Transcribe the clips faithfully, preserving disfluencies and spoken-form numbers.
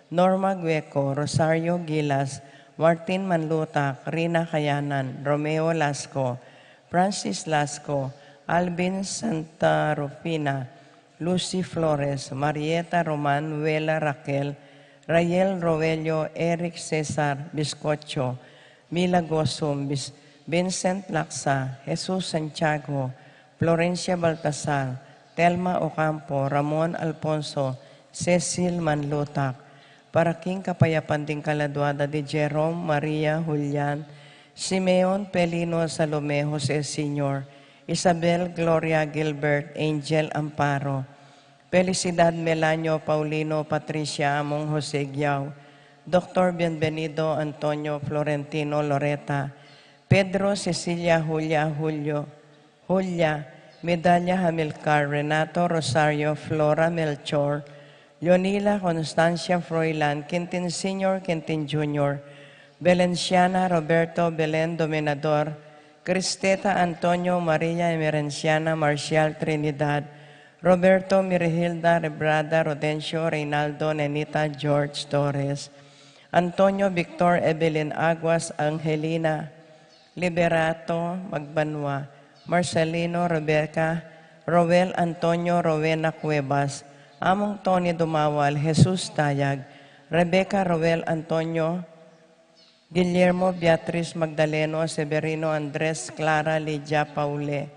Norma Gueco, Rosario Gilas, Martin Manlutak, Rina Kayanan, Romeo Lasco, Francis Lasco, Alvin Santa Rufina, Lucy Flores, Marieta Roman, Wela Raquel, Rayel Roelio, Eric Cesar Biscocho, Mila Gosum, Bis-, Vincent Laksa, Jesus Santiago, Florencia Baltasar, Telma Ocampo, Ramon Alfonso, Cecil Manlutak, para king kapayapan ding kaladua da di Jerome, Maria, Julian, Simeon, Pelino, Salome, Jose Senior, Isabel, Gloria, Gilbert, Angel, Amparo, Felicidad, Melanio, Paulino, Patricia, Among, Jose Guiao, Doctor Bienvenido, Antonio, Florentino, Loreta, Pedro, Cecilia, Julia, Julio, Julia, Medalia, Hamilcar, Renato, Rosario, Flora, Melchor, Leonila, Constancia, Froilan, Quintin Senior, Quintin Junior, Valenciana, Roberto, Belen, Dominador, Cristeta, Antonio, Maria, Emerenciana, Marcial, Trinidad, Roberto, Mirihilda, Rebrada, Rodencio, Reynaldo, Nenita, George, Torres, Antonio, Victor, Evelyn, Aguas, Angelina, Liberato, Magbanua, Marcelino, Rebecca, Roel, Antonio, Rowena, Cuevas, Among Tony, Dumawal, Jesus, Tayag, Rebecca, Roel, Antonio, Guillermo, Beatriz, Magdaleno, Severino, Andres, Clara, Lydia, Paule,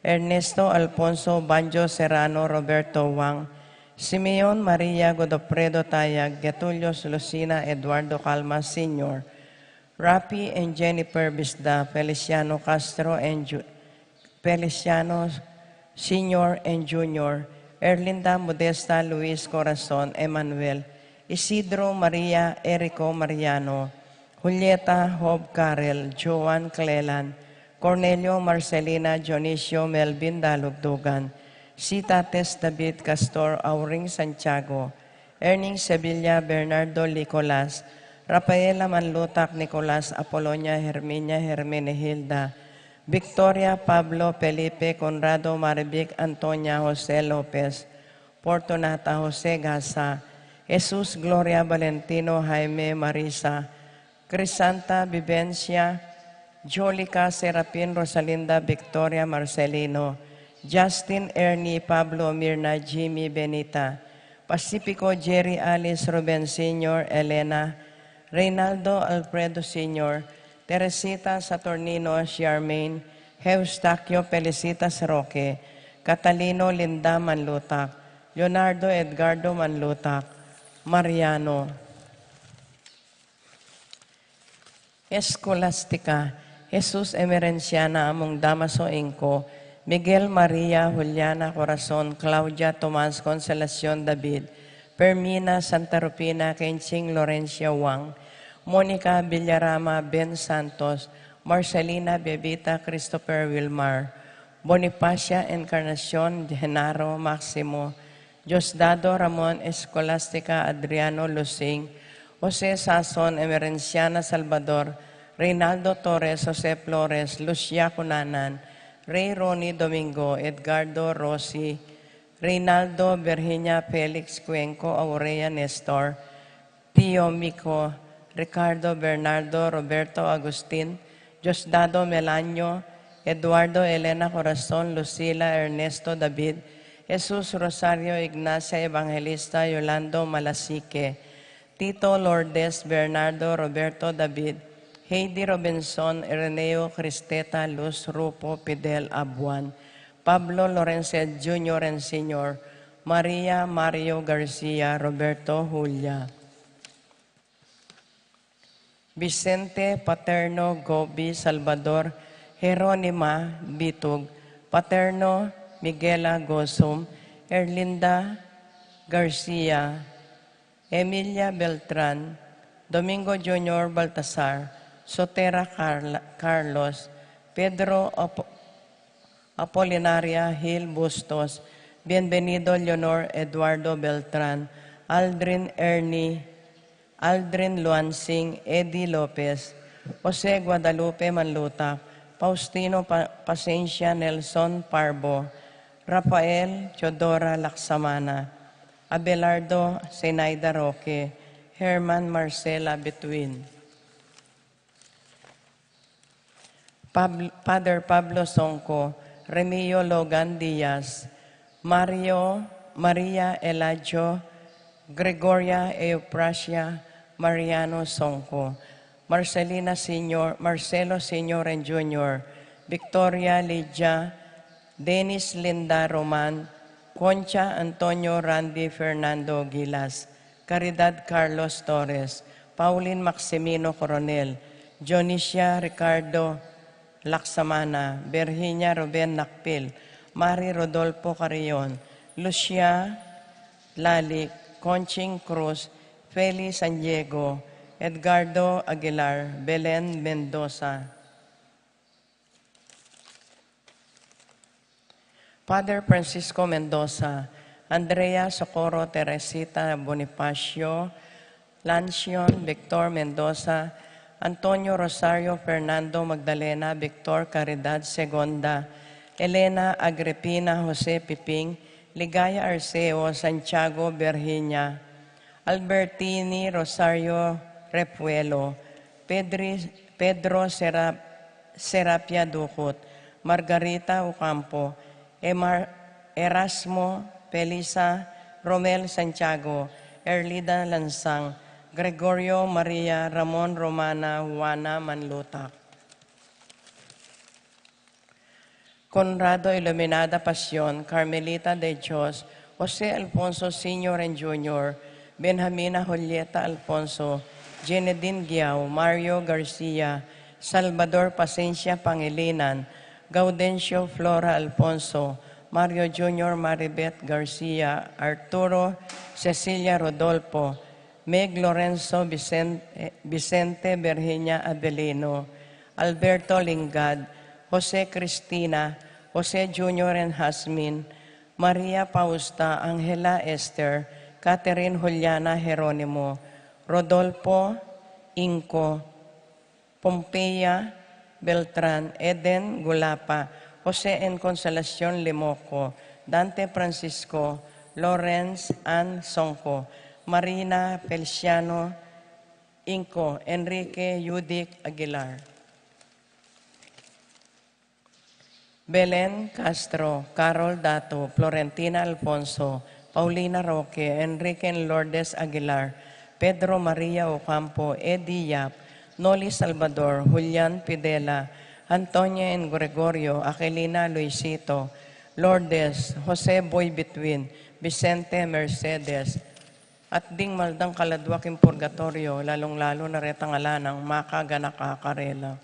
Ernesto, Alfonso, Banjo, Serrano, Roberto, Wang, Simeon, Maria, Godofredo, Tayag, Getulio, Lucina, Eduardo, Calma, Senior, Rafi and Jennifer Bisda, Feliciano Castro and Ju-, Feliciano Senior and Junior, Erlinda, Modesta, Luis, Corazon, Emmanuel, Isidro, Maria, Erico, Mariano, Julieta, Job, Karel, Joan, Clelan, Cornelio, Marcelina, Dionisio, Melvin, Dalugdugan, Sita, Tess, David, Castor, Auring, Santiago, Erning, Sevilla, Bernardo, Nicolas, Rafaela, Manlutak, Nicolas, Apolonia, Herminia, Hermenegilda, Victoria, Pablo, Felipe, Conrado, Marivic, Antonia, Jose Lopez, Fortunata, Jose Gasa, Jesus, Gloria, Valentino, Jaime, Marisa, Crisanta, Vivencia, Jolica, Serafin, Rosalinda, Victoria, Marcelino, Justin, Ernie, Pablo, Mirna, Jimmy, Benita, Pacifico, Jerry, Alice, Ruben Senior, Elena, Reynaldo, Alfredo Senior, Teresita, Saturnino, Charmaine, Eustaquio, Felicitas, Roque, Catalino, Linda, Manlutak, Leonardo, Edgardo, Manlutak, Mariano. Escolastica, Jesus, Emerenciana, Among Damaso, Inco, Miguel, Maria, Juliana, Corazon, Claudia, Tomas, Consolacion, David, Fermina, Santa Rufina, Kenching, Lorencia, Wang, Monica, Villarama, Ben Santos, Marcelina, Bebita, Christopher, Wilmar, Bonifacia, Encarnacion, Genaro, Maximo, Diosdado, Ramon, Escolastica, Adriano, Lusing, Jose Sason, Emerenciana, Salvador, Reynaldo Torres, Jose Flores, Lucia Cunanan, Rey Ronnie, Domingo, Edgardo, Rosy, Reynaldo, Virginia, Felix, Cuenco, Aurea, Nestor, Tio Mico, Ricardo, Bernardo, Roberto, Agustin, Diosdado, Melanio, Eduardo, Elena, Corazon, Lucila, Ernesto, David, Jesus, Rosario, Ignacia, Evangelista, Yolando, Malasique, Tito, Lourdes, Bernardo, Roberto, David, Heidi, Robinson, Ireneo, Cristeta, Luz, Rupo, Fidel, Abuan, Pablo, Lorenzo Junior and Senior, Maria, Mario, Garcia, Roberto, Julia, Vicente, Paterno, Gobi, Salvador, Jeronima, Bitug, Paterno, Miguela, Gosum, Erlinda, Garcia, Emilia, Beltran, Domingo Junior, Baltasar, Sotera, Carla-, Carlos, Pedro, Apo-, Apolinaria, Gil, Bustos, Bienvenido, Leonor, Eduardo, Beltran, Aldrin, Ernie, Aldrin, Luansing, Eddie, Lopez, Jose, Guadalupe, Manlutak, Faustino, Pa-, Pasencia, Nelson, Parbo, Rafael, Teodora, Laksamana, Abelardo, Zenaida, Roque, Herman Marcela Between, Pab-, Father Pablo Songco, Remio Logan Diaz, Mario, Maria Eladio, Gregoria Euprasia Mariano Songco, Marcelina Senior, Marcelo Senior and Junior, Victoria Lydia, Dennis Linda Roman, Concha Antonio Randy Fernando Gilas, Caridad Carlos Torres, Pauline Maximino Coronel, Dionisia Ricardo Laksamana, Virginia Ruben Nakpil, Mari Rodolfo Carrion, Lucia Lalic, Conching Cruz, Feli San Diego, Edgardo Aguilar, Belen Mendoza. Father Francisco Mendoza, Andrea Socorro, Teresita Bonifacio, Lancion Victor Mendoza, Antonio Rosario Fernando, Magdalena Victor, Caridad Segunda, Elena Agripina, Jose Piping, Ligaya Arceo, Santiago Virginia, Albertini Rosario Repuelo, Pedri-, Pedro Sera-, Serapia Ducut, Margarita Ocampo, Emar-, Erasmo Felisa, Romel Santiago, Erlida Lansang, Gregorio Maria, Ramon Romana, Juana Manlutak. Conrado Iluminada Pasion, Carmelita de Dios, Jose Alfonso Senior and Junior, Benjamina Julieta Alfonso, Jenedine Guiao, Mario Garcia, Salvador Pacencia Pangilinan, Gaudencio Flora Alfonso, Mario Junior Maribeth Garcia, Arturo Cecilia Rodolfo, Meg Lorenzo Vicen-, Vicente Virginia Adelino, Alberto Lingad, Jose Cristina, Jose Junior and Jasmine, Maria Fausta, Angela Esther, Catherine Juliana Jeronimo, Rodolfo Inco, Pompeya Beltran, Eden Gulapa, Jose and Consolacion Limoco, Dante Francisco, Lawrence Ann Songco, Marina Feliciano Inco, Enrique Yudic Aguilar. Belen Castro, Carol Dato, Florentina Alfonso, Paulina Roque, Enrique and Lourdes Aguilar, Pedro Maria Ocampo, Eddie Yap, Noli Salvador, Julian Fidela, Antonia and Gregorio, Aquilina Luisito, Lourdes, Jose Boy Between, Vicente Mercedes, at ding maldang kaladwa king purgatorio, lalung-lalu na retang ala nang makaganaka karela.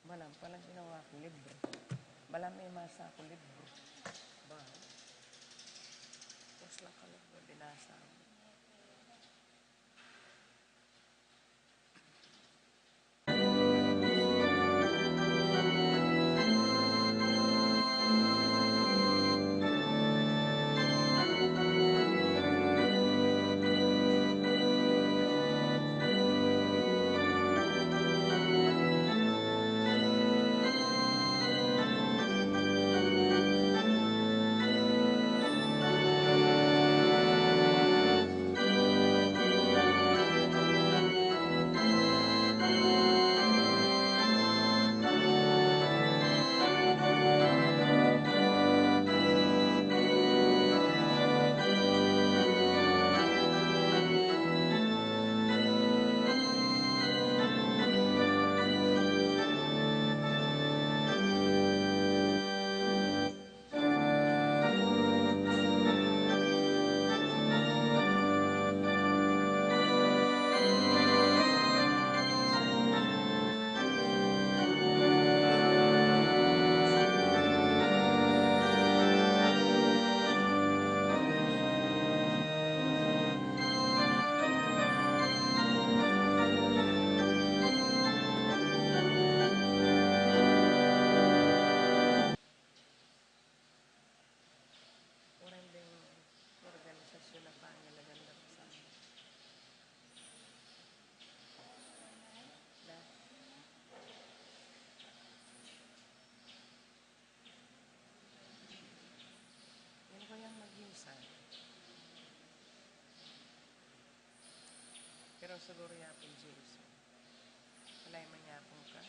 Balam pala ginawa ku libro. Balam e masa ku libro. Ba? Tapos lang ka libro, binasa mo. Orang deng organisasyon a pangalagan da pa sana. Da. Yan ko yang mag-insan. Siguru yapin, Jason. Walay manyapung ka.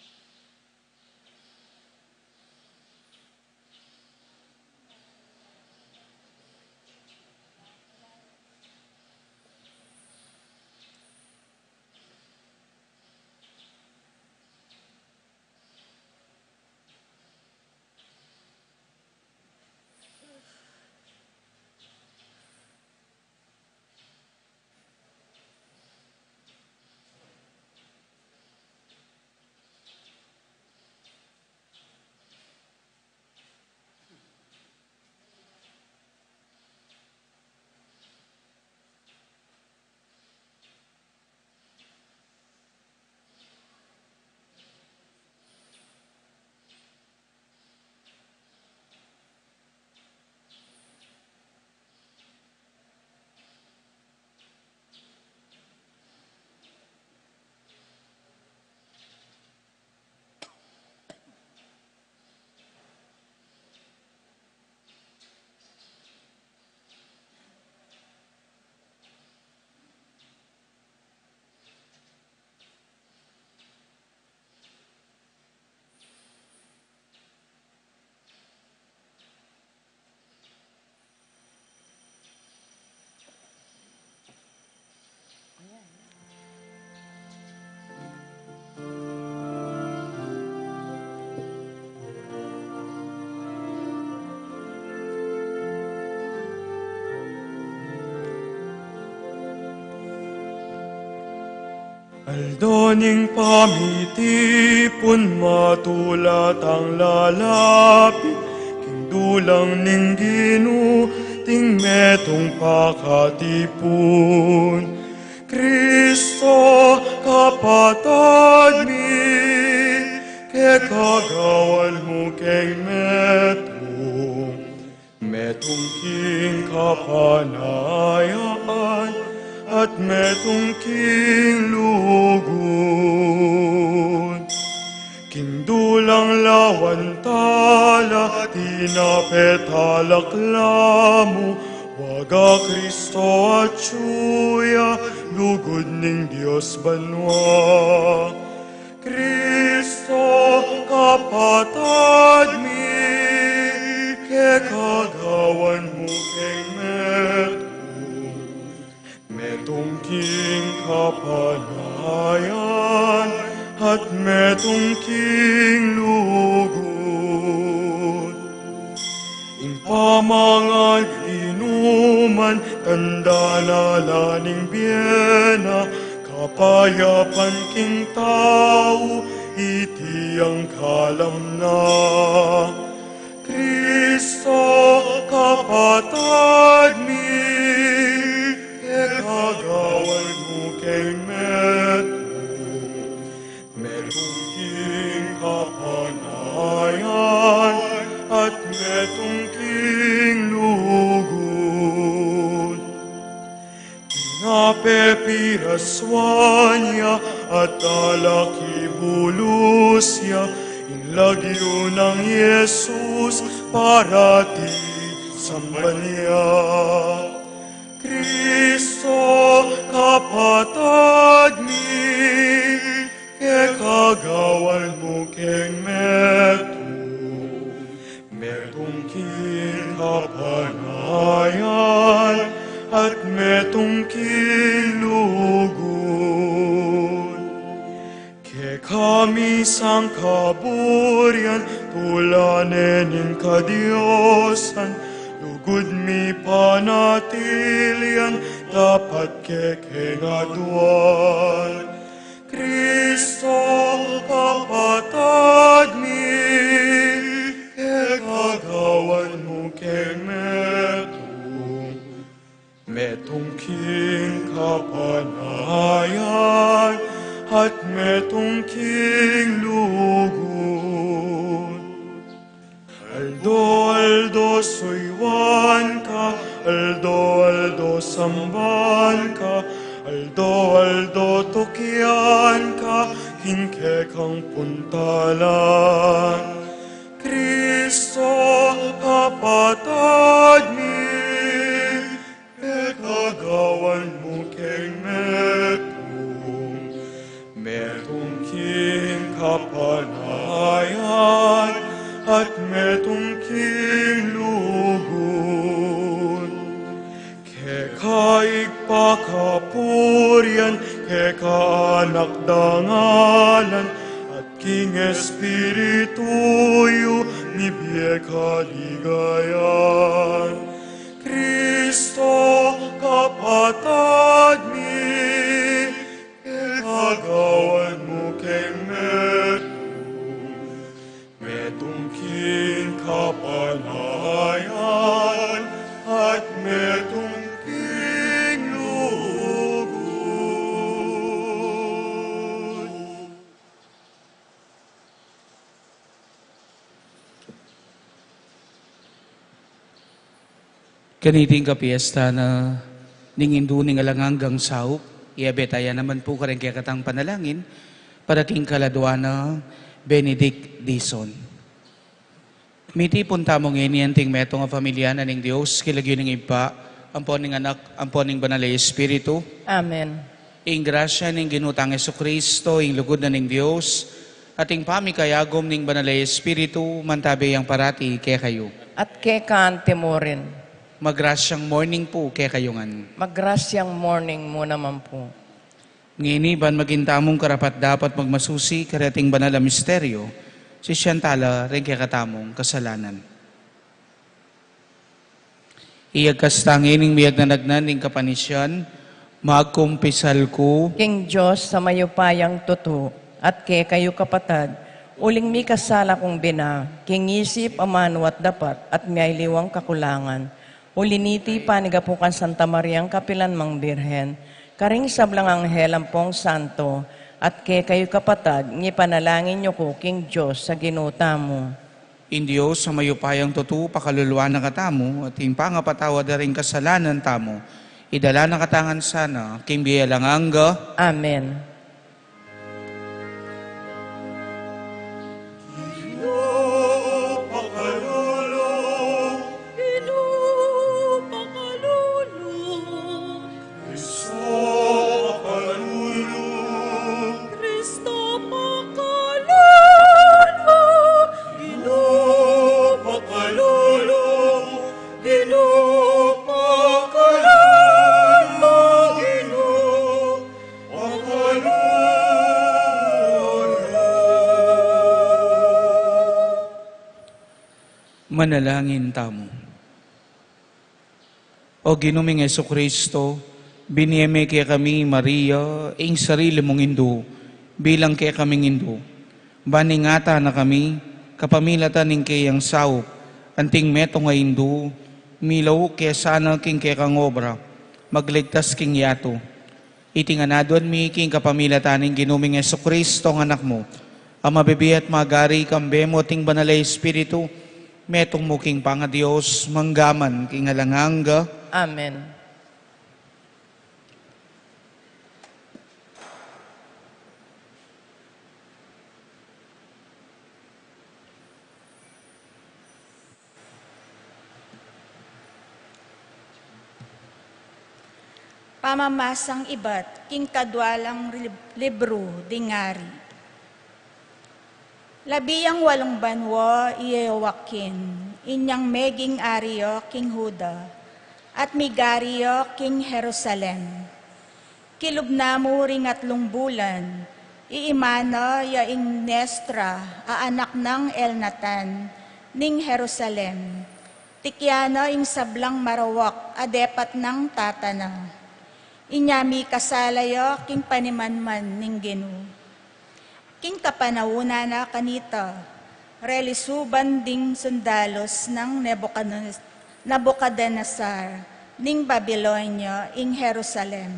Aldo ning pamitipun, matula tang lalapit king dulang ning Ginu, ding metung pakatipun. Kristo, kapatad mi, kekagawan mu keng metung, metung king kapanayan at metung king lugud. King dulang lawan tala, tinape talak la mu, waga Kristo atyu ya, lugud ning Dios banua. Kristo, kapatad mi, kekagawan mu keng metung, metung king kapanayan at metung king lugud. Ing pamangan, inuman, tanda na la ning bie na, kapayapan king tau, iti yang kalam na. Kristo, kapatad mi, kekagawan mu keng metung, metung king kapanayan at metung king lugud. Tinape, piraswan ya, at talak, ibulus ya, ing lagyu nang Jesus para tisamban ya. Kristo, kapatad mi, kekagawan mu keng metung, metung king kapanayan at metung king lugud. Kekami sangkaburian, tula ne ning kadiosan, lugud mi panatilian, dapat kekeng aduan. Kristo, kapatad mi, kekagawan mu keng metung, metung king kapanayan at metung king lugud. Aldo-aldo suyuan ka, aldo-aldo samban ka, aldo-aldo tukian ka, king kekang puntalan. Kristo, kapatad mi, kekagawan mu keng metung, kapurian, keka Anak da ngalan, at king Espiritu yu mibie kaligayan. Kristo, kapatad mi, kekagawan mu keng metung, metung king kapanayan, at metung king lugud. Kaniting kapiestan na ning Indu ning Alang Anggang Saup, iyabe taya naman pu kareng kekatang panalangin para king kaladua nang Benedict Dizon. Mitipun tamu ngeni anting metung a pamilya na ning Dios, king lagyu ning Ibpa, ampo ning Anak, ampo ning Banal a Espiritu. Amen. Ing grasya ning Ginu tang Jesucristo, ing lugud na ning Dios, at ing pamikayagum ning Banal a Espiritu, mantabi yang parati kekayu. At keka mu rin. Magrasyang morning pu kekayu ngan. Magrasyang morning mu naman pu. Ngeni, ban maging tamung karapat-dapat magmasusi kareting banal a misteryo, sisian tala ring kekatamung kasalanan. Iyagkas ta ngeni ing miyagnan-agnan ning kapanisian, magkumpisal ku king Dios a mayupayang tutu, at kekayu kapatad, uling mikasala kung bina, king isip, amanu at dapat, at miyaliwang kakulangan. Uli niti, panigapu kang Santa Mariang kapilan mang Birhen, karing sablang anghel ampong santo, at kekayu kapatad, ngipanalangin yu ku king Dios a Ginu tamu. Ing Dios a mayupayang tutu, pakaluluan na katamu, at ing pangapatawad da ring kasalanan tamu, idala na katamu ngan sana king bie alang angga. Amen. Kristo pakalulu. Kristo pakalulu. Kristo pakalulu. Ginu pakalulu. Ginu pakalulu. Ginu pakalulu. Manalangin tamu. O Ginu ming Jesucristo, binie me kekami i Maria, ing sarili mung indu, bilang kekaming indu. Ban ingatan na kami, kapamilatan ning keyang saup, anting metung a indu, milauk ke sana king kekang obra, magligtas king yatu. Iti ngan aduan mi king kapamilatan ning Ginu ming Jesucristo, a Anak mu, a mabibie at magari kambe mu at ning Banal a Espiritu, metung mu king pangaDios, mangga man king alang angga. Amen. Pamamasang ibat king kadwa lang lib-, libru ding ari. Labi yang walung banua i Jehoiakim, inyang meging ari ya king Juda, at migari ya king Jerusalem. Kilub na mu ring atlung bulan, iimana ya ing Nestra a anak nang Elnatan ning Jerusalem. Tikya na ing sablang marawak a depat nang tata na. Inya mikasala ya king panimanman ning Ginu. King kapanaunan na kanita, relisuban ding sundalus nang Nebucadnez-, Nebuchadnezzar ning Babilonia ing Jerusalem.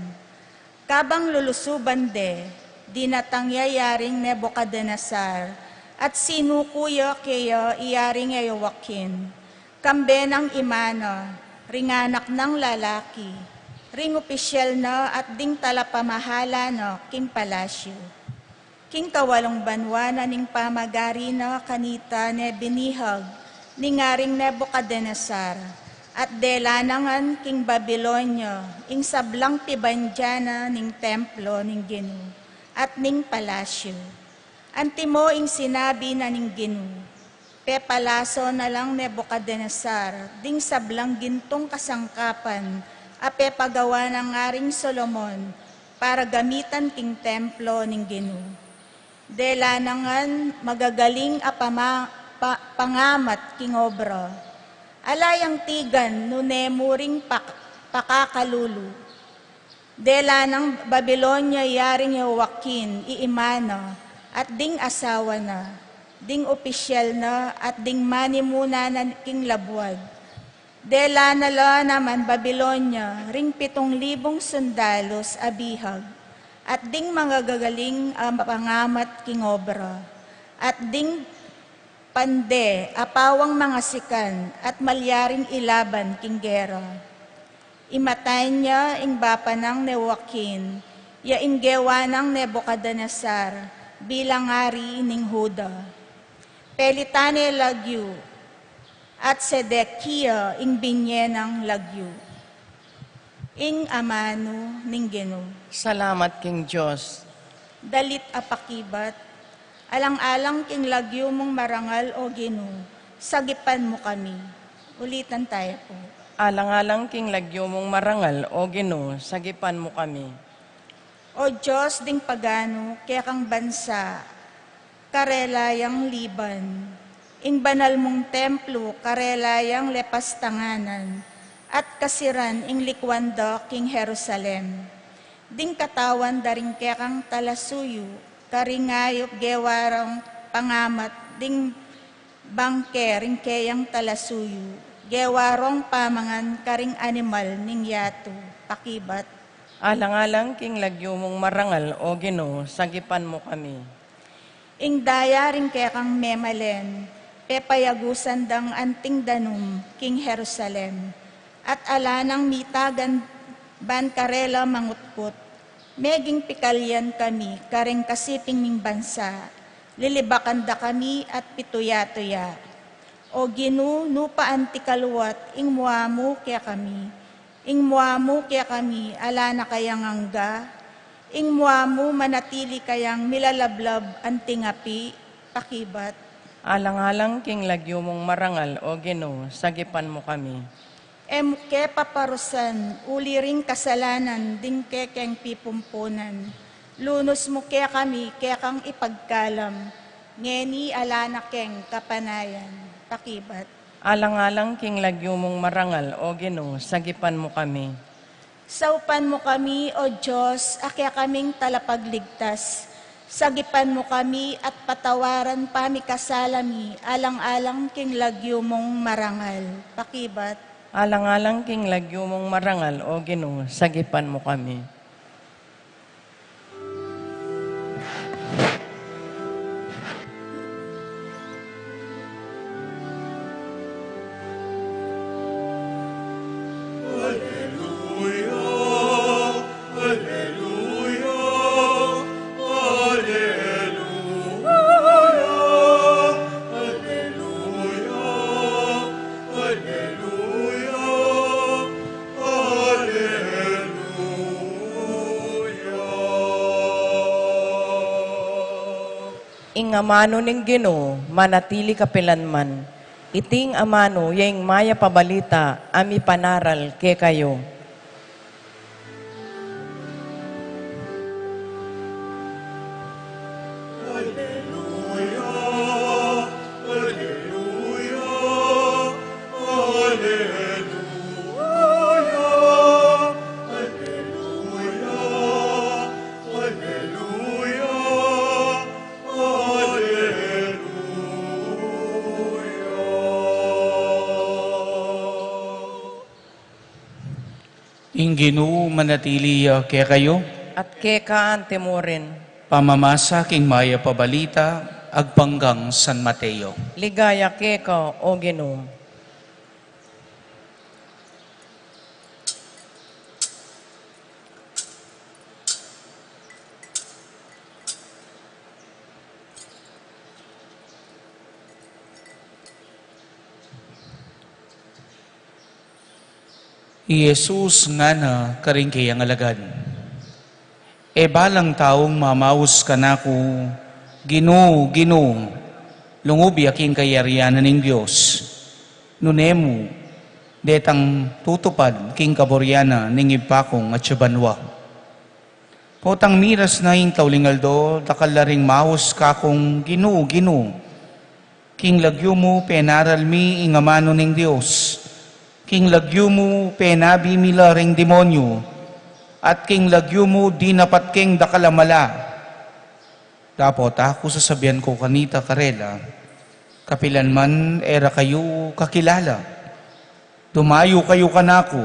Kabang lulusuban de, dinatang ya i Aring Nebuchadnezzar, at sinuku ya keya i Aring Jehoiakim, kambe nang imana, ring anak nang lalaki, ring opisyal na at ding talapamahala na king palasyu. King kawalung banua na ning pamagari na kanita ne binihag ning Aring Nebuchadnezzar, at dela na ngan king Babilonia ing sablang pibandia na ning templo ning Ginu at ning palasyu. Antimo ing sinabi na ning Ginu, pepalaso na lang Nebuchadnezzar ding sablang gintung kasangkapan a pepagawa na nang Solomon para gamitan king templo ning Ginu. Dela na ngan magagaling a pama-, pa-, pangamat king obra. Ala yang tigan nune mu ring pak-, pakakalulu. Dela nang Babilonia ya ring Joaquin, i ima na, at ding asawa na, ding opisyal na, at ding manimuna na king labuad. Dela na la naman Babilonia ring pitung libung sundalus a bihag, at ding magagaling a pangamat king obra, at ding pande a pawang mangasikan at malyaring ilaban king gera. Imatan ya ing bapa nang Joaquin, ya ing gewa nang Nebuchadnezzar bilang ari ning Juda. Pelitan ne lagyu, at Sedekia ing binye nang lagyu. Ing amanu ning Ginu. Salamat king Dios. Dalit a pakibat. Alang-alang king lagyu mung marangal, O Ginu, sagipan mu kami. Ulitan tayo po. Alang-alang king lagyu mung marangal, O Ginu, sagipan mu kami. O Dios ding paganu, kekang bansa karela yang liban, ing banal mung templu karela yang lepastanganan, at kasiran ing likuan da king Jerusalem. Ding katawan da ring kekang talasuyu, karing ayup gewa rong pangamat, ding bangke ring keyang talasuyu, gewa rong pamangan karing animal ning yatu. Pakibat. Alang-alang king lagyu mung marangal, O Ginu, sagipan mu kami. Ing daya ring kekang memalen, pepayagusan dang anting danum king Jerusalem, at ala nang mitagan ban karela mangutput. Meging pikalian kami karing kasiping ming bansa, lilibakan da kami at pituya-tuya. O Ginu, nu pa anti kaluat ing mua mu kekami? Ing mua mu kekami ala na kayang angga? Ing mua mu manatili kayang milalablab anting api? Pakibat. Alang-alang king lagyu mung marangal, O Ginu, sagipan mu kami. E mu ke paparusan uli ring kasalanan ding kekeng pipumpunan. Lunus mu kekami kekang ipagkalam, ngeni ala na keng kapanayan. Pakibat. Alang-alang king lagyu mung marangal, O Ginu, sagipan mu kami. Saupan mu kami, O Dios, a kekaming talapagligtas. Sagipan mu kami at patawaran pa mikasala mi, alang-alang king lagyu mung marangal. Pakibat. Alang-alang king lagyu mung marangal, O Ginu, sagipan mu kami. Ing amanu ning Ginu manatili kapilanman. Iting amanu ya ing mayap a balita a mipanaral kekayu. Ing Ginu manatili ya kekayu. At keka anti mu rin. Pamamasa king mayap a balita agpang kang San Mateo. Ligaya keka, O Ginu. I Jesus ngana karing keyang alagad, E balang taung mamaus kanaku, Ginu, Ginu, lungub ya king kayarian ning Dios. Nune mu, detang tutupad king kaburian na ning Ibpa kung atsu banua. Potang miras na ing tauling aldo, dakal la ring maus kakung Ginu, Ginu. King lagyu mu penaral mi ing amanu ning Dios. King lagyu mu penabi mi la ring demonyu. At king lagyu mu dinapat keng dakal a mala. Dapot aku sasabian ku kanita karela, kapilan man e ra kayu kakilala. Dumayu kayu kanaku,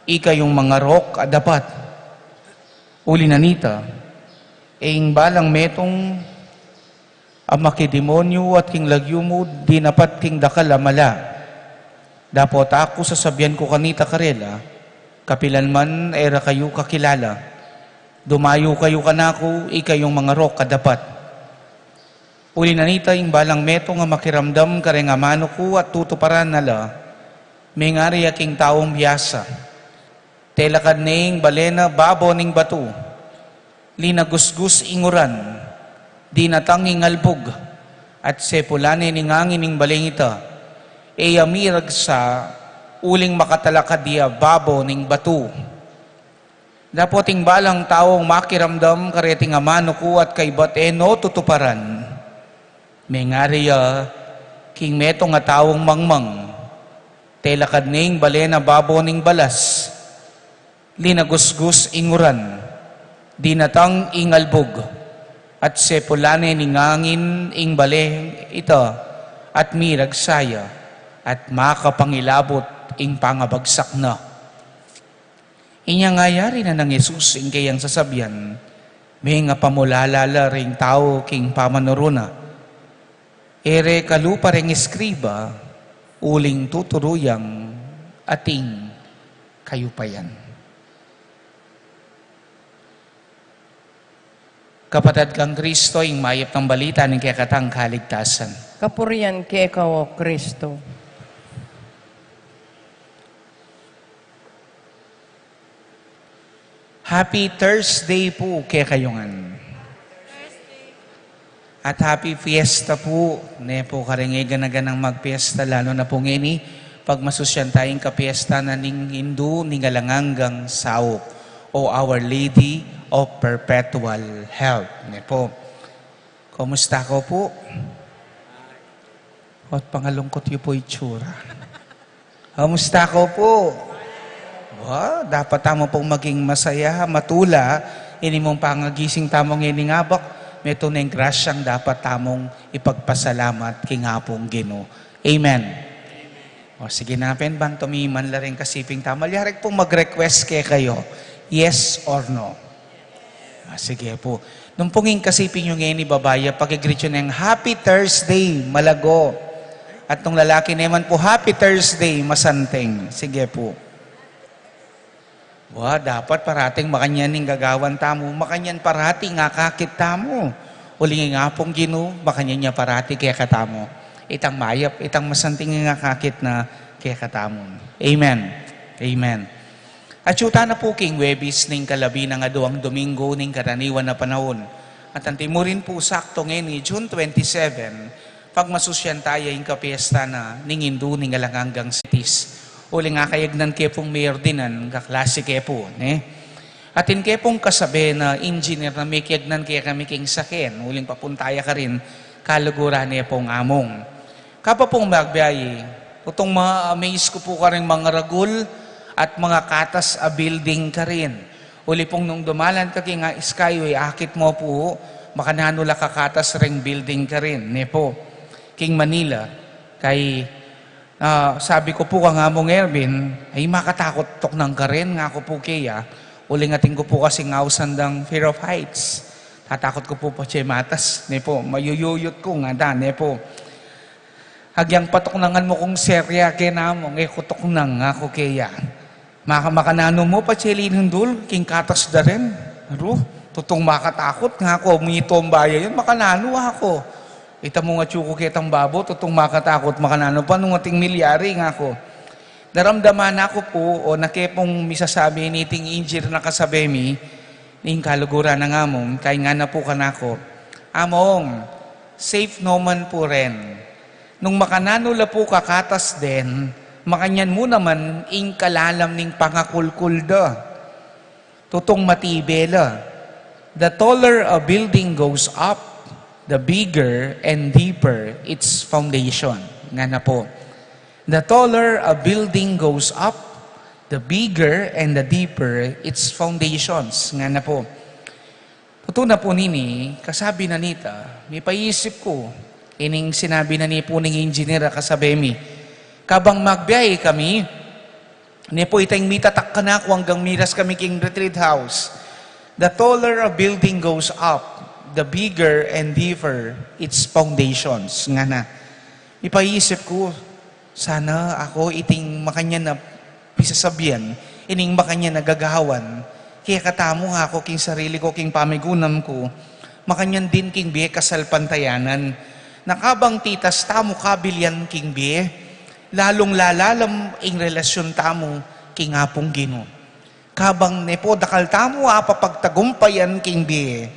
ikayung mangarok a dapat. Uli na nita, e ing balang metung a makidemonyu at king lagyu mu dinapat king dakal a mala. Dapot aku sasabian ku kanita karela, kapilan man e ra kayu kakilala. Dumayu kayu kanaku, ikayung mangarok a dapat. Uli na nita, ing balang metung a makiramdam kareng amanu ku at tutuparan na la, mengari ya king taung biasa. Telakad ne ing bale na babo ning batu. Linagusgus ing uran. Dinatang ing albug. At sepulan ne ning angin ing baleng ita. E ya miragsa uling makatalakad ya babo ning batu. Dapot ing balang taung makiramdam kareting amanu ku at kaybat e no tutuparan, mengari ya king metung a taung mangmang. Telakad ne ing bale na babo ning balas. Linagusgus ing uran. Dinatang ing albug. At sepulan ne ning angin ing bale ita. At miragsa ya. At makapangilabut ing pangabagsak na. Inya ngayari na nang Jesus ing keyang sasabian, mengapamulala la ring tau king pamanuru na. E re kalupa reng eskriba, uling tuturu yang ating kayupayan. Kapatad kang Kristo, ing mayap nang balita ning kekatang kaligtasan. Kapurian keka, O Kristo. Happy Thursday pu kekayu ngan. At happy fiesta pu, ne pu, kareng e gana-ganang magpiesta, lalu na pu ngeni, pagmasusyan taya ing kapiesta na ning Indu ning Alang Anggang Saup, o Our Lady of Perpetual Help, ne pu. Kumusta ko pu? At pangalungkot yu pu itsura. Kumusta ko pu? Wa, dapat tamu pung maging masaya, matula. Ini mung pangagising tamu ngening abak, metung neng grasyang dapat tamung ipagpasalamat king Apung Ginu. Amen. O, sige na pin, bang tumiman la ring kasiping tamu. Malyari pung mag-request kekayu. Yes or no? Ah, sige pu. Nung pung ing kasiping yu ngeni babai, paki-greet yu neng Happy Thursday, malago. At nung lalaki naman pu, Happy Thursday, masanting. Sige pu. Wa, dapat parating makanyan ing gagawan tamu, makanyan parati ing akakit tamu. Uling ing Apung Ginu, makanyan ya parati kekatamu. Itang mayap, itang masanting ing akakit na kekatamu. Amen. Amen. Atyu tana pu king Huwebes ning kalabi nang aduang Domingo ning karaniwan a panaun. At anti murin pu saktu ngeni June twenty-seven, pagmasusyan taya ing kapiesta na ning Indu ning Alang Anggang Sitis. Uling akayagnan ke pung mayor dinan, kaklase ke pu, ne? Atin ke pung kasabe na engineer na mekiagnan kekami king saken, uling papunta ya karin, kaluguran ne pung amung. Kabang pung magbiabe, tutung ma-amaze ku pu karing mangaragul at mangakatas a building karin. Uli pung nung dumalan ka king Skyway, akit mu pu, makananu la kakatas ring building karin, ne pu. King Manila, kay, ah, sabi ku pu kang Among Erwin, ay, makatakut tuknang karin, ngaku pu keya. Uling atin ku pu kasing ausan dang fear of heights. Tatakut ku pu patse matas, ne pu, mayuyuyut ku ngana, ne pu. Agyang patuknangan mu kung serya ke namu, e ku tuknang, ngaku keya. Maka-, makananu mu patse linundul king katas da rin. Aru, tutung makatakut, ngaku, mitumba ya yun, makananu, aku. Ita mu nga atyu ku ketang babo, tutung makatakut, makananu pa nung ating milyari, ngaku. Daramdaman na ku pu, o, na ke pung misasabi niting engineer na kasabe mi, ning kaluguran nang amung, kay ngana pu kanaku, Among, safe no man pu rin. Nung makananu la pu kakatas den, Makanyan mu naman ing kalalam ning pangakulkul da. Tutung matibe la. The taller a building goes up, the bigger and deeper its foundation. Ngana pu. The taller a building goes up, the bigger and the deeper its foundations. Ngana pu. Tutu na pu nini, kasabi na nita, mipaisip ku, ining sinabi na ni pu ning engineer a kasabi mi, kabang magbiyahe kami, ne pu, ita ing mitatak kanaku anggang miras kami king retreat house. The taller a building goes up, the bigger and deeper its foundations. Ngana, mipaisip ku, sana aku iting makanyan a pisasabian, ining makanyan a gagawan, kekatamu, aku king sarili ku, king pamigunam ku, makanyan din king bie kasalpantayanan. Na kabang titas tamu kabilian king bie, lalung lalalam ing relasyun tamu king Apung Ginu. Kabang ne pu dakal tamu apapagtagumpayan king bie,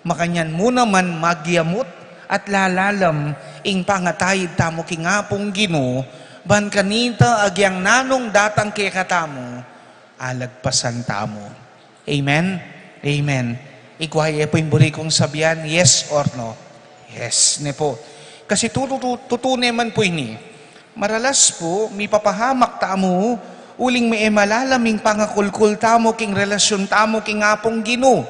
makanyan mu naman magyamut at lalalam ing pangataid tamu king Apung Ginu, ban kanita agyang nanung datang kekatamu, alagpasan tamu. Amen? Amen. Ikwa ye pu ing buri kung sabian, yes or no? Yes, ne pu. Kasi tutu, tutu, tutu ne man pu ini. Maralas pu, mipapahamak tamu, uling me-, e malalam ing pangakulkul tamu king relasyun tamu king Apung Ginu.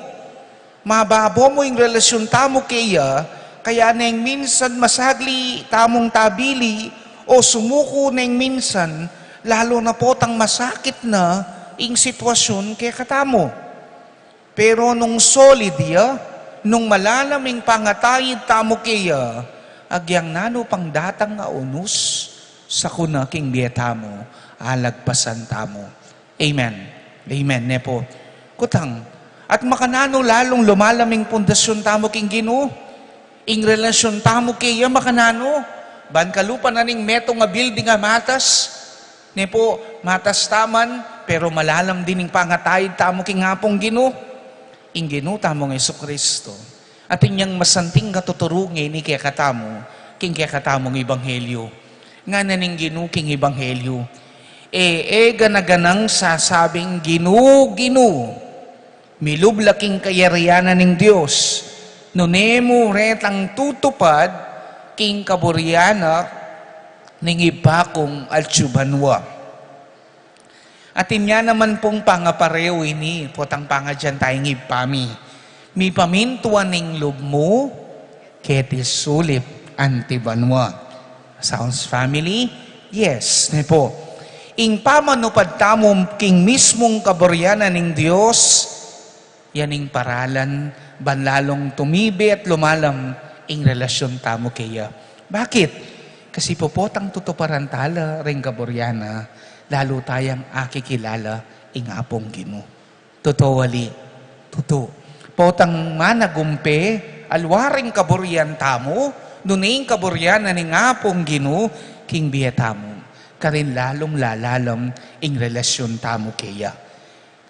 Mababo mu ing relasyun tamu keya, kaya neng minsan masagli tamung tabili o sumuku neng minsan, lalu na potang masakit na ing sitwasyun kekatamu. Pero nung solid ya, nung malalam ing pangataid tamu keya, agyang nanu pang datang a unus, sakuna king bie tamu, alagpasan tamu. Amen. Amen, ne pu. Kutang, at makananu lalung lumalam ing pundasyun tamu king Ginu, ing relasyun tamu keya makananu, ban kalupa na ning metung a building a matas, ne pu, matas ta man, pero malalam din ing pangataid tamu king Apung Ginu, ing Ginu tamung Jesucristo. Atin yang masanting a tuturu ngeni kekatamu, king kekatamung ebanghelyo. Ngana ning Ginu king ebanghelyo, e, e gana-ganang sasabing, "Ginu, Ginu," milub la king kayarian na ning Dios, nune mu retang tutupad king kaburian na ning Ibpa kung atsu banua. Atin ya naman pung pangapareu ini, potang pangadyan tayung Ibpa mi, mipamintuan ing lub mu keti sulip anti banua. Sounds family? Yes, ne pu. Ing pamanupad tamu king mismung kaburian na ning Dios, yan ing paralan ban lalung tumibe at lumalam ing relasyun tamu keya. Bakit? Kasi pu potang tutuparan tala ring kaburian na, lalu tayang akikilala ing Apung Ginu. Totoo, ali? Totoo. Potang managumpe, aliwa ring kaburian tamu, nune ing kaburian na ning Apung Ginu king bie tamu, karin lalung lalalam ing relasyun tamu keya.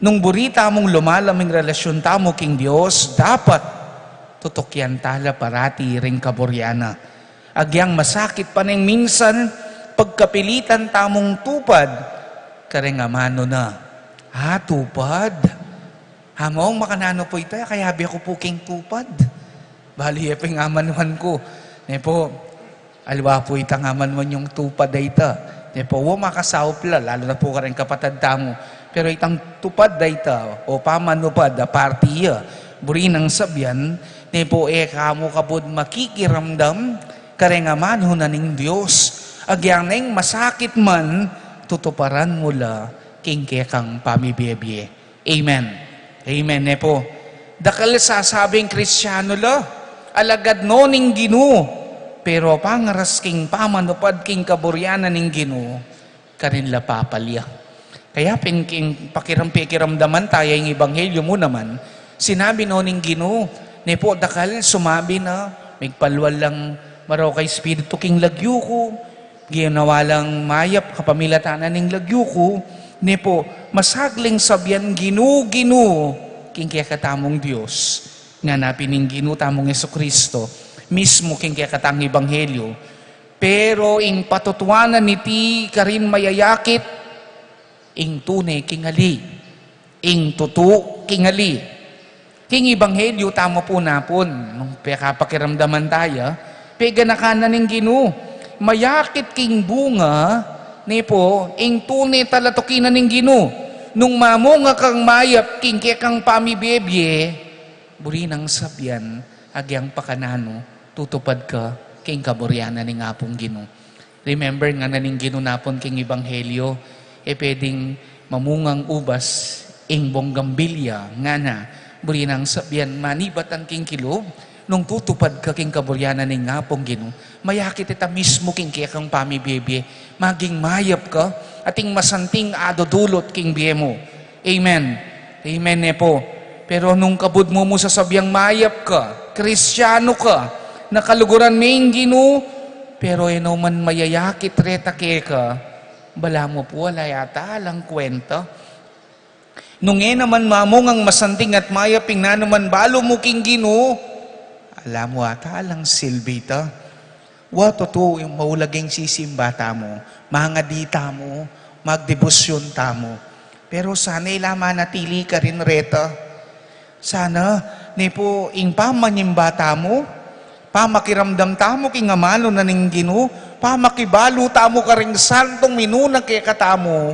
Nung buri tamung lumalam ing relasyun tamu king Dios, dapat tutukian tala parati ring kaburian na. Agyang masakit pa neng minsan, pagkapilitan tamung tupad kareng amanu na. Ah, tupad? Among, makananu pu ita? Kayabe ku pu king tupad. Balu ye pu ing amanuan ku. Ne pu, aliwa pu itang amanuan yung tupad a ita. Ne pu, wa, makasaup la, lalu na pu kareng kapatad tamu. Pero itang tupad a ita, o pamanupad a parti ya, buri nang sabian, ne pu, e ka mu kabud makikiramdam kareng amanu na ning Dios. Agyang neng masakit man, tutuparan mu la king kekang pamibie-bie. Amen. Amen, ne pu. Dakal sasabing Kristiano la, alagad no ning Ginu, pero pangaras king pamanupad king kaburian na ning Ginu, karin la papalya. Kaya pin king pakiram-, pakiramdaman taya ing ebanghelyo mu naman, sinabi no ning Ginu, ne pu, dakal sumabi na, migpalwal lang marok a espiritu king lagyu ku, ginawa lang mayap kapamilatan na ning lagyu ku, ne pu, masagling sabian, "Ginu, Ginu," king kekatamung Dios. Ngana pin ning Ginu tamung Jesucristo, mismu king kekatang ebanghelyo, Pero ing patutuanan niti karin mayayakit, ing tune king ali, ing tutu king ali. King ebanghelyo tamu pu napun, nung pekapakiramdaman taya, peganakan na ning Ginu, mayakit king bunga, ne pu, ing tune talatuki na ning Ginu, nung mamunga kang mayap king kekang pamibie-bie, buri nang sabian, agyang pakananu, tutupad ka king kaburian na ning Apung Ginu. Remember ngana ning Ginu napun king ebanghelyo, e peding mamungang ubas ing bonggambilya, ngana, buri nang sabian manibatan king kilub, nung tutupad ka king kaburian na ning Apung Ginu, mayakit ita mismu king kekang pamibie-bie, maging mayap ka, at ing masanting adudulot king bie mu. Amen. Amen, ne pu. Pero nung kabud mu mu sasabiang mayap ka, Kristiano ka, nakaluguran me ing Ginu, pero e no man mayayakit reta keka, balamu pu ala yata alang kwenta. Nung e naman mamungang masanting at mayap ing nanuman balu mu king Ginu, ala mu ata alang silbi ta. Wa, tutu, ing maulag ing sisimba tamu, mangadi tamu, magdebosyon tamu. Pero sana e la manatili karin reta. Sana, ne pu, ing pamanyimba tamu, pamakiramdam tamu king amanu na ning Ginu, pamakibalu tamu karing santung minuna kekatamu,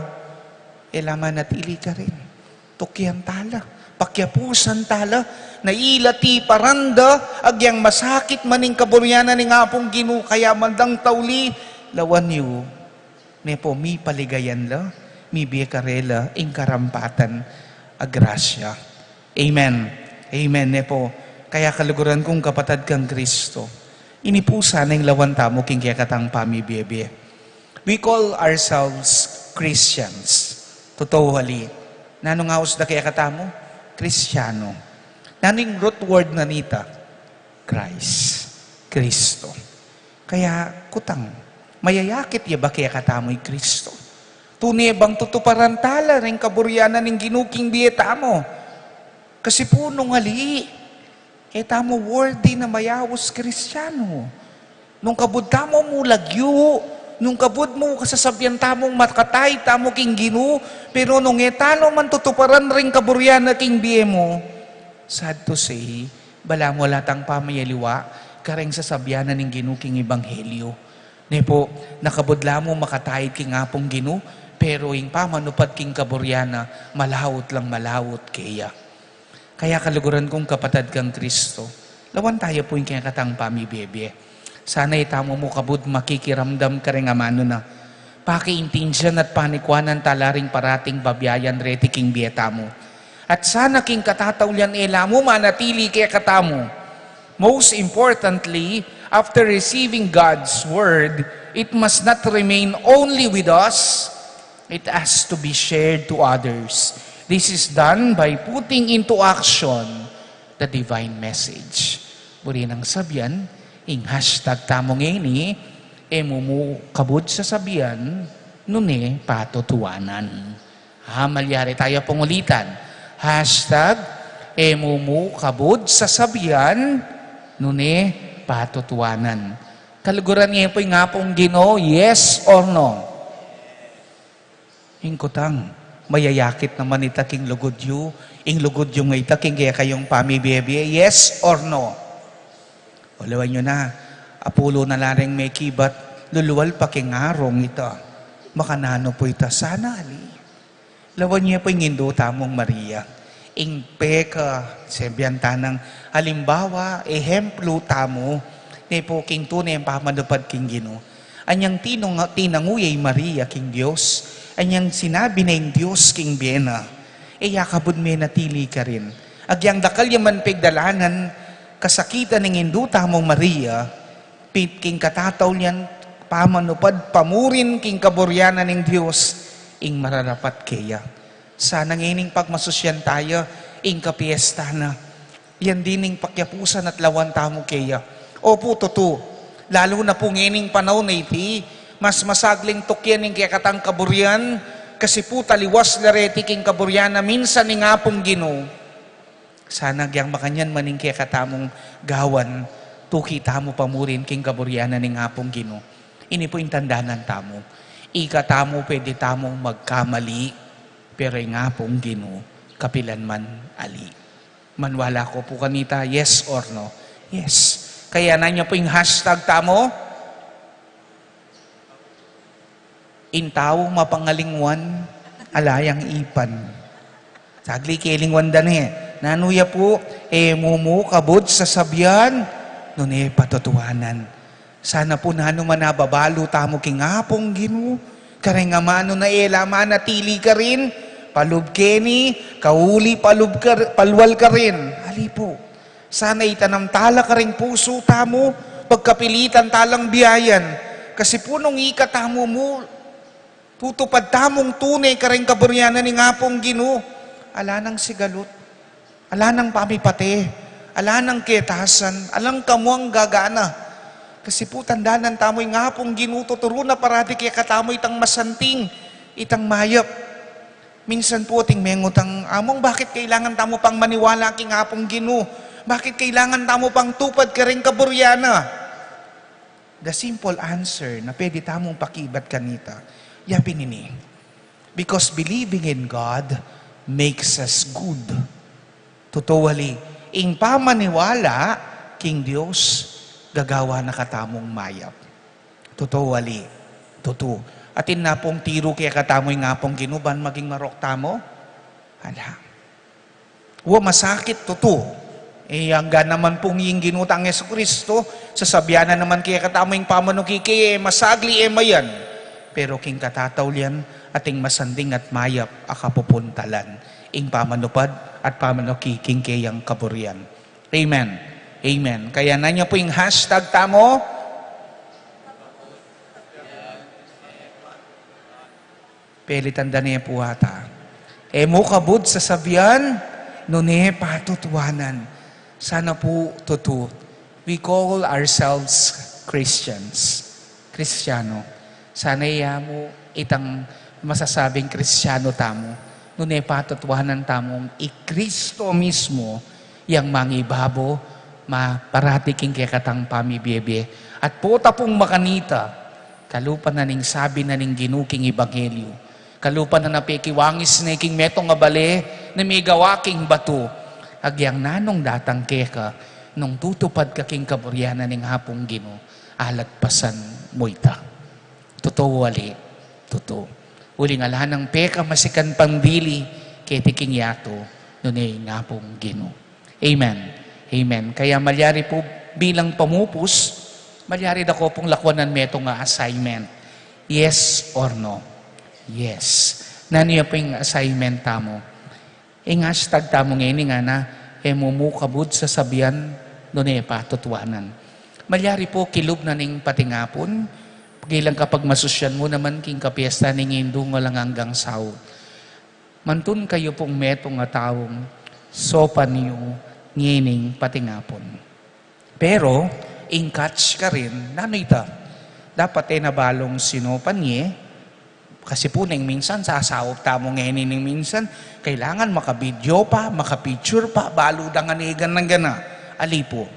e la manatili karin. Tukian tala, pakiapusan tala, na ila ti paran da, agyang masakit man ing kaburian na ning Apung Ginu, kaya mandang tauli, lawan yu, ne pu, mipaligayan la, mibie karela ing karampatan a grasya. Amen. Amen, ne pu. Kaya kaluguran kung kapatad kang Kristo, ini pu sana ing lawan tamu king kekatang pamibie-bie. We call ourselves Christians. Tutu, ali. Nanu ing aus da kekatamu? Kristiano. Nanu ing root word na nita? Christ. Kristo. Kaya, kutang, mayayakit ya ba kekatamu i Kristo? Tune bang tutuparan tala ring kaburian na ning Ginu king bie tamu? Kasi pu nung ali, e tamu worthy na mayaus Kristiano. Nung kabud tamu mu lagyu, nung kabud mu kasasabian tamung makataid tamu king Ginu, pero nung e tala man tutuparan ring kaburian na king bie mu, sad to say, balamu ala tang pamiyaliwa kareng sasabian na ning Ginu king ebanghelyo. Ne pu, nakabud la mu makataid king Apung Ginu, pero ing pamanupad king kaburian na, malaut lang malaut keya. Kaya kaluguran kung kapatad kang Kristo, lawan taya pu ing kekatang pamibie-bie. Sana e tamu mu kabud makikiramdam kareng amanu na, pakiintindian at panikuanan tala ring parating babiayan reti king bie tamu. At sana king katataulian e la mu manatili kekatamu. Most importantly, after receiving God's word, it must not remain only with us. It has to be shared to others. This is done by putting into action the divine message. Buri nang sabian, ing hashtag tamu ngeni, e mu mu kabud sasabian, nune patutuanan. Ha, malyari taya pung ulitan. Hashtag, e mu mu kabud sasabian, nune patutuanan. Kaluguran ye pu ing Apung Ginu, yes or no? Ing kutang, mayayakit naman ita king lugud yu, ing lugud yu nga ita king kekayung pamibie-bie, yes or no? O, lawan yu na, apulu na la ring mekibat, lulual pa king arung ita. Makananu pu ita, sana ali. Lawan ye pu ing Indu tamung Maria. Ing peka, sabian ta nang alimbawa, ehemplu tamu, ne pu king tune a pamanupad king Ginu. Anyang tinung-, tinangu ya i Maria king Dios, anyang sinabi na ing Dios king bie na, e ya kabud menatili karin. Agyang dakal ya man pigdalanan, kasakitan ning Indu tamung Maria, pin-, king katataulian, pamanupad, pamurin king kaburian na ning Dios, ing mararapat keya. Sana ngening pagmasusyan taya, ing kapiesta na. Yan din ing pakiapusan at lawan tamu keya. Opu, tutu. Lalu na pu ngening panaun a iti, mas masagling tukian ing kekatang kaburian, kasi pu taliwas la reti king kaburian na minsan ning Apung Ginu. Sana agyang makanyan man ing kekatamung gawan, tuki tamu pamurin king kaburian na ning Apung Ginu. Ini pu ing tandanan tamu. Ika tamu pwede tamung magkamali, pero ing Apung Ginu, kapilan man ali. Maniwala ko pu kanita, yes or no? Yes. Kaya na niya pu ing hashtag tamu, ing taung mapangalingwan, ala yang ipan. Saglit ke lingwan da ne. Nanu ya pu, e mu mu kabud sasabian, nune patutuanan. Sana pu nanu man a babalu tamu king Apung Ginu, kareng amanu na e la manatili karin, palub keni, kauli palub kar-, palual karin. Ali pu. Sana itanam tala kareng pusu tamu, pagkapilitan talang biayan. Kasi pu nung ika tamu mu, tutupad tamung tune kareng kaburian ning Apung Ginu, ala nang sigalut, ala nang pamipate, ala nang ketasan, alang kamuang gagana. Kasi pu tandanan tamu ing Apung Ginu, tuturu na parati kekatamu itang masanting, itang mayap. Minsan pu ating mengutang, Among, bakit kailangan tamu pang maniwala king Apung Ginu? Bakit kailangan tamu pang tupad kareng kaburian na? The simple answer na pwede tamung pakibat kanita, ya pin ini, because believing in God makes us good. Tutu ali, ing pamaniwala king Dios, gagawa na katamung mayap. Tutu ali, tutu. Atin na pung tiru kekatamu ing Apung Ginu ban maging marok tamu? Ala. Wa, masakit, tutu. E, angga naman pung ing Ginu tang Jesucristo, sasabian na naman kekatamu ing pamanuki kaya, e masagli, e mayan. Pero king katataulian, ating masanting at mayap a kapupuntalan ing pamanupad at pamanuki king keyang kaburian. Amen. Amen. Kaya na niya pu ing hashtag tamu. Pelitan da ne pu ata. E mu kabud sasabian, nune patutuanan. Sana pu tutu. We call ourselves Christians. Kristiyano. Sana ya mu itang masasabing Kristiyano tamu. Nune patutuanan tamung i Kristo mismo yang mangibabo, ma, parati king kekatang pamibie-bie. At pota pung makanita, kalupa na ning sabi na ning Ginu king Ebanghelyo. Kalupa na na pekiwangis ne king metung a bale, na migawa king batu. Agyang nanung datang keka, nung tutupad ka king kaburian na ning Apung Ginu, alagpasan mu ita. Tutu ali, tutu. Uling ala nang peka masikan pang dili, keti king yatu, nune ing Apung Ginu. Amen. Amen. Kaya malyari pu bilang pamupus, malyari da ko pung lakwanan metung a assignment. Yes or no? Yes. Nanu ya pu ing assignment tamu? Ing hashtag tamu ngeni ngana, e mu mu kabud sasabian, nune patutuanan. Malyari pu kilub na ning patingapun, bilang kapagmasusyan mu naman king kapiesta ning Indung alang anggang saup. Mantun kayu pung metung a taung sopan yu ngening patingapun. Pero ing catch karin, nanu ita? Dapat e na balung sinopan ye. Kasi pu ning minsan, sasaup tamu ngeni ning minsan, kailangan maka-video pa, maka-picture pa, balu da ngan e gana-gana. Ali pu.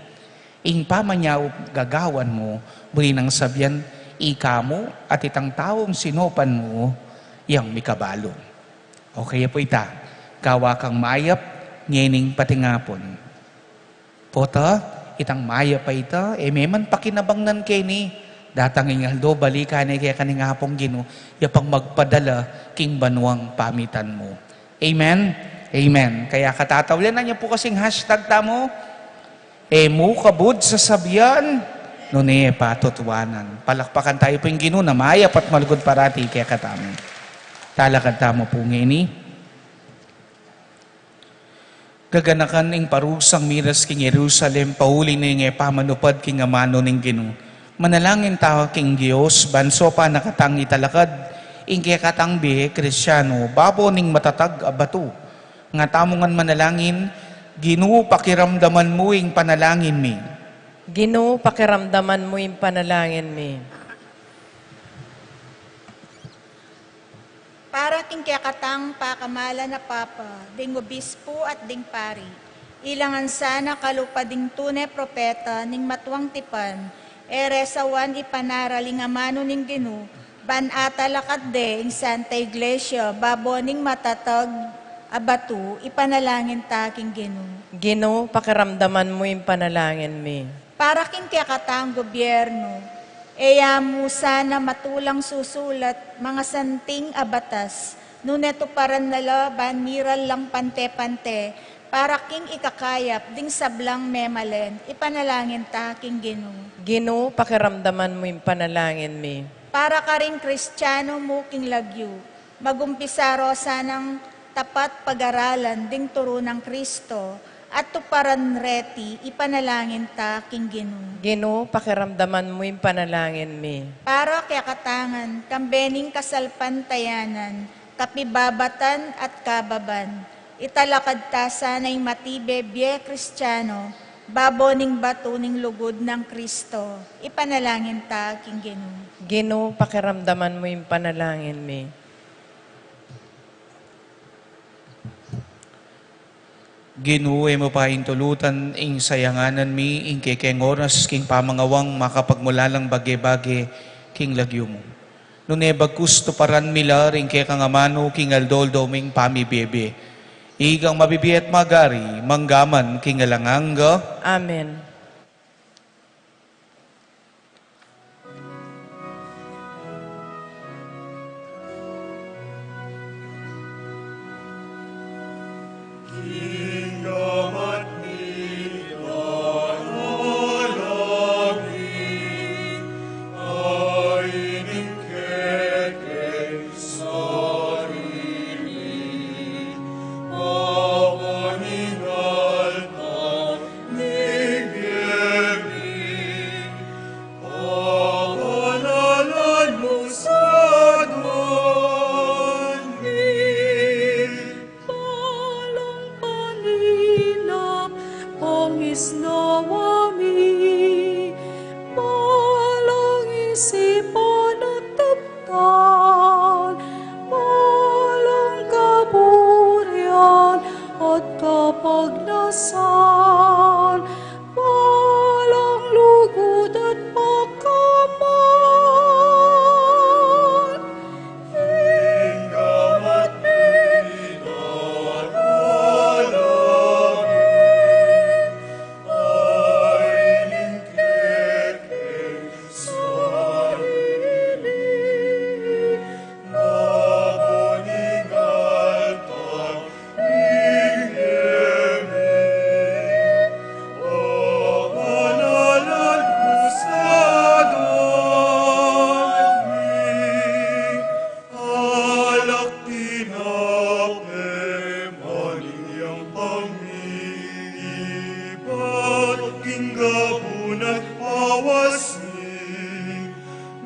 Ing pamanyaup gagawan mu, buri nang sabian, ika mu at itang taung sinopan mu yang mikabalu. O kaya pu ita, gawa kang mayap ngening patingapun. Pota, itang mayap a ita, e me man pakinabangnan keni, datang ing aldo, balikan ne keka ning Apung Ginu, ya pang magpadala king banuang pamitan mu. Amen? Amen. Kaya katataulian na niya pu kasing hashtag tamu, e mu kabud sasabian, nune patutuanan. Palakpakan tayu pu ing Ginu na mayap at malugud parati kekatamu. Talakad tamu pu ngeni. Gaganakan ing parusang miras king Jerusalem, pauli ning e pamanupad king amanu ning Ginu. Manalangin ta king Dios, ban sopan na katang italakad ing kekatang bie Kristiano, babo ning matatag a batu. Nga tamu ngan manalangin, Ginu, pakiramdaman mu ing panalangin mi. Ginu, pakiramdaman mu ing panalangin mi. Para king kekatang pakamalan a Papa, ding obispo at ding pari, ilangan sana kalupa ding tune propeta ning matuang tipan, E re sawan ipanaral ing amanu ning Ginu, ban atalakad de ing Santa Iglesia babo ning matatag a batu, ipanalangin ta king Ginu. Ginu, pakiramdaman mu ing panalangin mi. Para king kekatang gobyerno, e ya mu sana matulang susulat mangasanting a batas, nune tuparan na la ban miral lang pante-pante, para king ikakayap ding sablang memalen, ipanalangin ta king Ginu. Ginu, pakiramdaman mu ing panalangin mi. Para karing Kristiano mu king lagyu, magumpisa ro sanang tapat pag-aralan ding turu nang Kristo, at tuparan reti, ipanalangin ta king Ginu. Ginu, pakiramdaman mu ing panalangin mi. Para kekatangan, kambe ning kasalpantayanan, kapibabatan at kababan, italakad ta sana ing matibe bie Kristiano, babo ning batu ning lugud nang Kristo, ipanalangin ta king Ginu. Ginu, pakiramdaman mu ing panalangin mi. Ginu, e mu pa intulutan ing sayanganan mi, ing kekeng oras king pamangawang makapagmulalang bage-bage king lagyu mu. Nune bagkus tuparan mi la ring kekang amanu king aldo-aldo ming pamibie-bie. Ikang mabibie at magari, mangga man king alang angga. Amen. Balang panginam, pangisnawa mi, balang isipan at teptan, balang kaburian at kapagnasan, balang lugud at pakamal.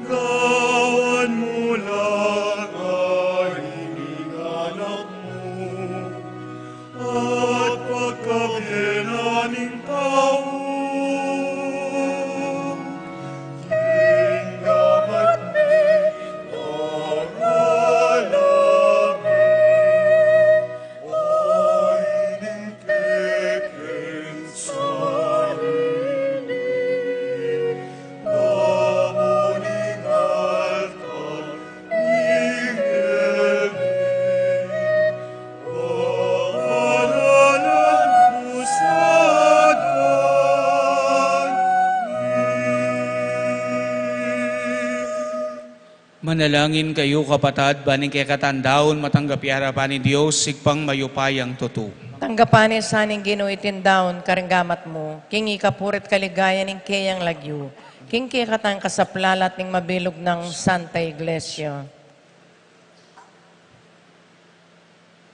Gawan mu la ining anak mu, at pagkabie na ning tau, king gamat mi, daralamin, ay ning kekeng sarili. Manalangin kayu, kapatad, ban ing kekatang daun matanggap ya king arapan ning Dios, Ibpang mayupayang tutu. Tanggapan na sa ning Ginu iting daun karing gamat mu, king ikapuri't kaligayan ning keyang lagyu, king kekatang kasaplalan at ning mabilug nang Santa Iglesia.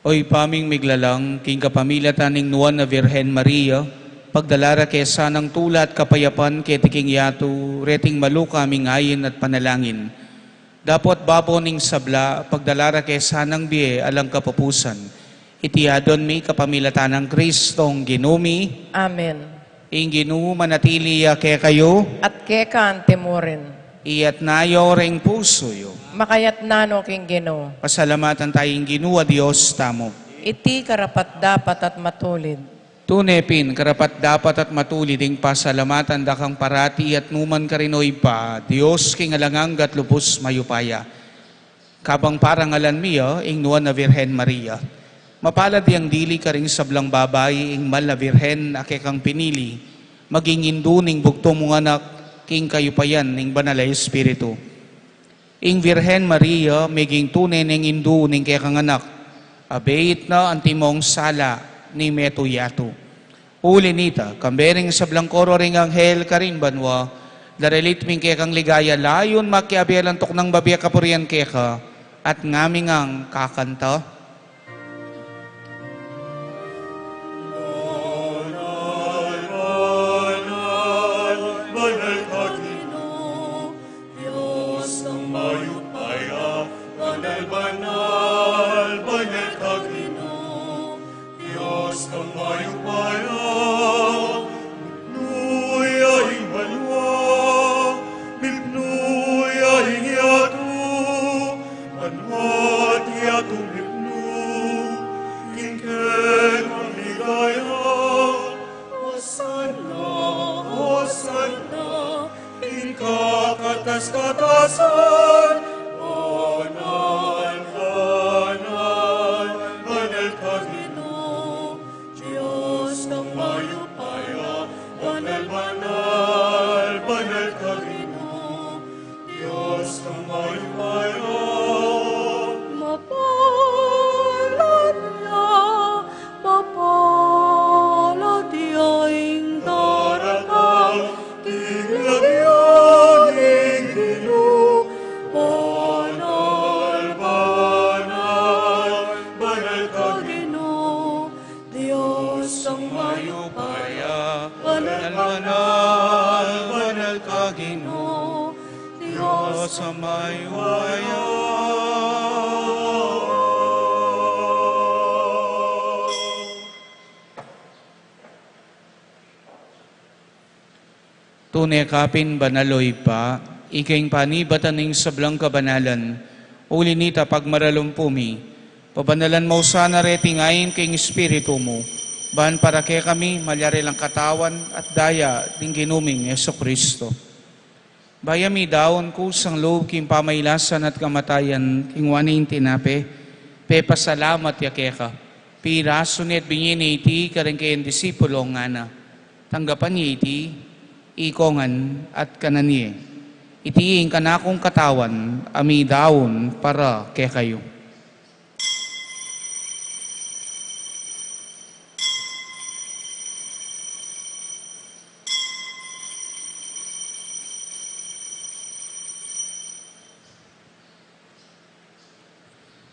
O Ibpa ming miglalang, king kapamilatan ning Nuan a Virgen Maria, pagdala ra ke sanang tula at kapayapan keti king yatu, reting maluka ming ain at panalangin. Dapot babo ning sabla, pagdala ra ke sanang bie alang kapupusan. Iti adwan mi kapamilatan nang Kristong Ginu mi. Amen. Ing Ginu manatili ya kekayu. At keka anti mu rin. Iyatas yu ring pusu yu. Makayatas no king Ginu. Pasalamatan taya ing Ginu a Dios tamu. Iti karapat-dapat at matulid. Tune pin, karapat-dapat at matulid ing pasalamatan da kang parati at nukarin man, o Ibpa, Dios king alang angga at lubus mayupaya. Kabang parangalan mi ya ing Nuan a Virgen Maria. Mapalad yang dili karing sablang babai ing Mal a Virgen a kekang pinili maging indu ning bugtung mung Anak king kayupayan ning Banal a Espiritu. Ing Virgen Maria meging tune neng indu ning kekang Anak, abeit na antimong sala ning metung yatu. Uli nita, kambe ning sablang koro ring anghel karin banua, daralit mi ing kekang ligaya, layun makiabe lantuk nang babie kapurian keka, at ngami ngang kakanta. Banal, banal, banal ka, Ginu, Dios kang mayupaya. Banal, banal, banal ka, Ginu, Dios kang mayupaya. Mipnu ya ing banua, mipnu ya ing yatu, banua't yatu mipnu king kekang ligaya. Hosanna, Hosanna, king kakatas-katasan. Banal, banal, banal ka, Ginu, Dios kang mayupaya. Banal, banal, banal ka, Ginu, Dios kang mayupaya. Mapalad ya, mapalad ya ing daratang king lagyu ning Ginu. Banal, banal, banal ka, Ginu, Dios kang mayupaya. Banal, banal, banal ka, Ginu, Dios kang mayupaya. Tune ka pin banal, o Ibpa, ika ing panibatan ning sablang kabanalan. Uli nita, pagmaralumpu mi, pabanalan mu sana reting ain king Espiritu mu, ban para kekami malyari lang katawan at daya ding Ginu ming Jesucristo. Bayu mi daun kusang lub king pamailasan at kamatayan, kinua ne ing tinape, pepasalamat ya keka, pirasu ne at binie ne iti karing kayang disipulo, ngana: Tanggapan ye iti, ikongan at kanan ye. Iti ing kanakung katawan a midaun para kekayu.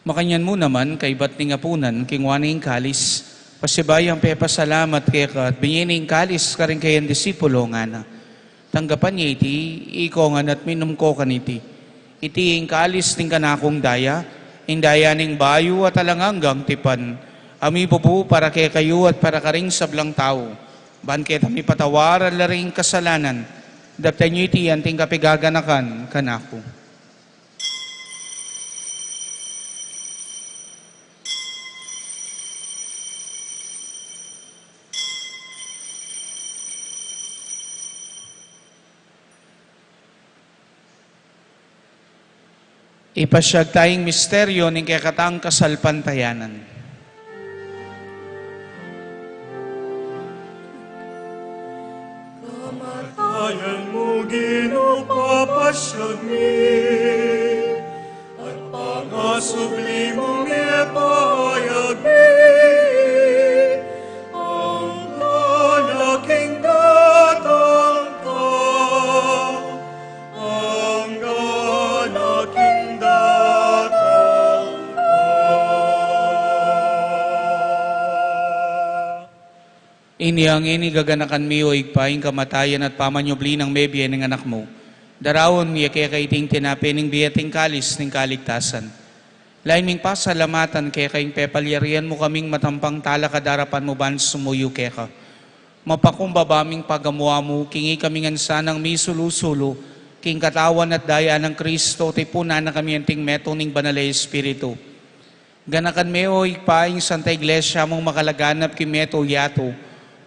Makanyan mu naman, kaybat ning apunan, kinua ne ing kalis, pasibayu yang pepasalamat keka at binie ne ing kalis karing kayang disipulo, ngana: Tanggapan ye iti, ikongan at minum ko kaniti. Iti ing kalis ning kanakung daya, ing daya ning bayu at alang anggang tipan, a mibubu para kekayu at para karing sablang tau, ban keta mipatawaran la ring kasalanan. Daptan yu iti anting kapaganakan kanaku. Ipasiag taya ing misteryu ning kekatang kasalpantayanan. Kamatayan mu, Ginu, papasiag mi, at pangasubli mu, mipayag mi, anggana king datang ka, anggana king datang ka. Inya ngeni gaganakan mi, o Ibpa, ing kamatayan at pamanyubli nang mebie ning Anak mu. Daraun mi keka iting tinape ning bie at ing kalis ning kaligtasan. Lain ming pasalamatan keka ing pepalyarian mu kaming matampang talakad king arapan mu ban sumuyu keka. Mapakumbaba ming pagamu-amu king ikami ngan sanang misulu-sulu king katawan at daya nang Kristo, tipunan na kami anting metung ning Banal a Espiritu. Ganakan me, o Ibpa, ing Santa Iglesia mung makalaganap king metung yatu,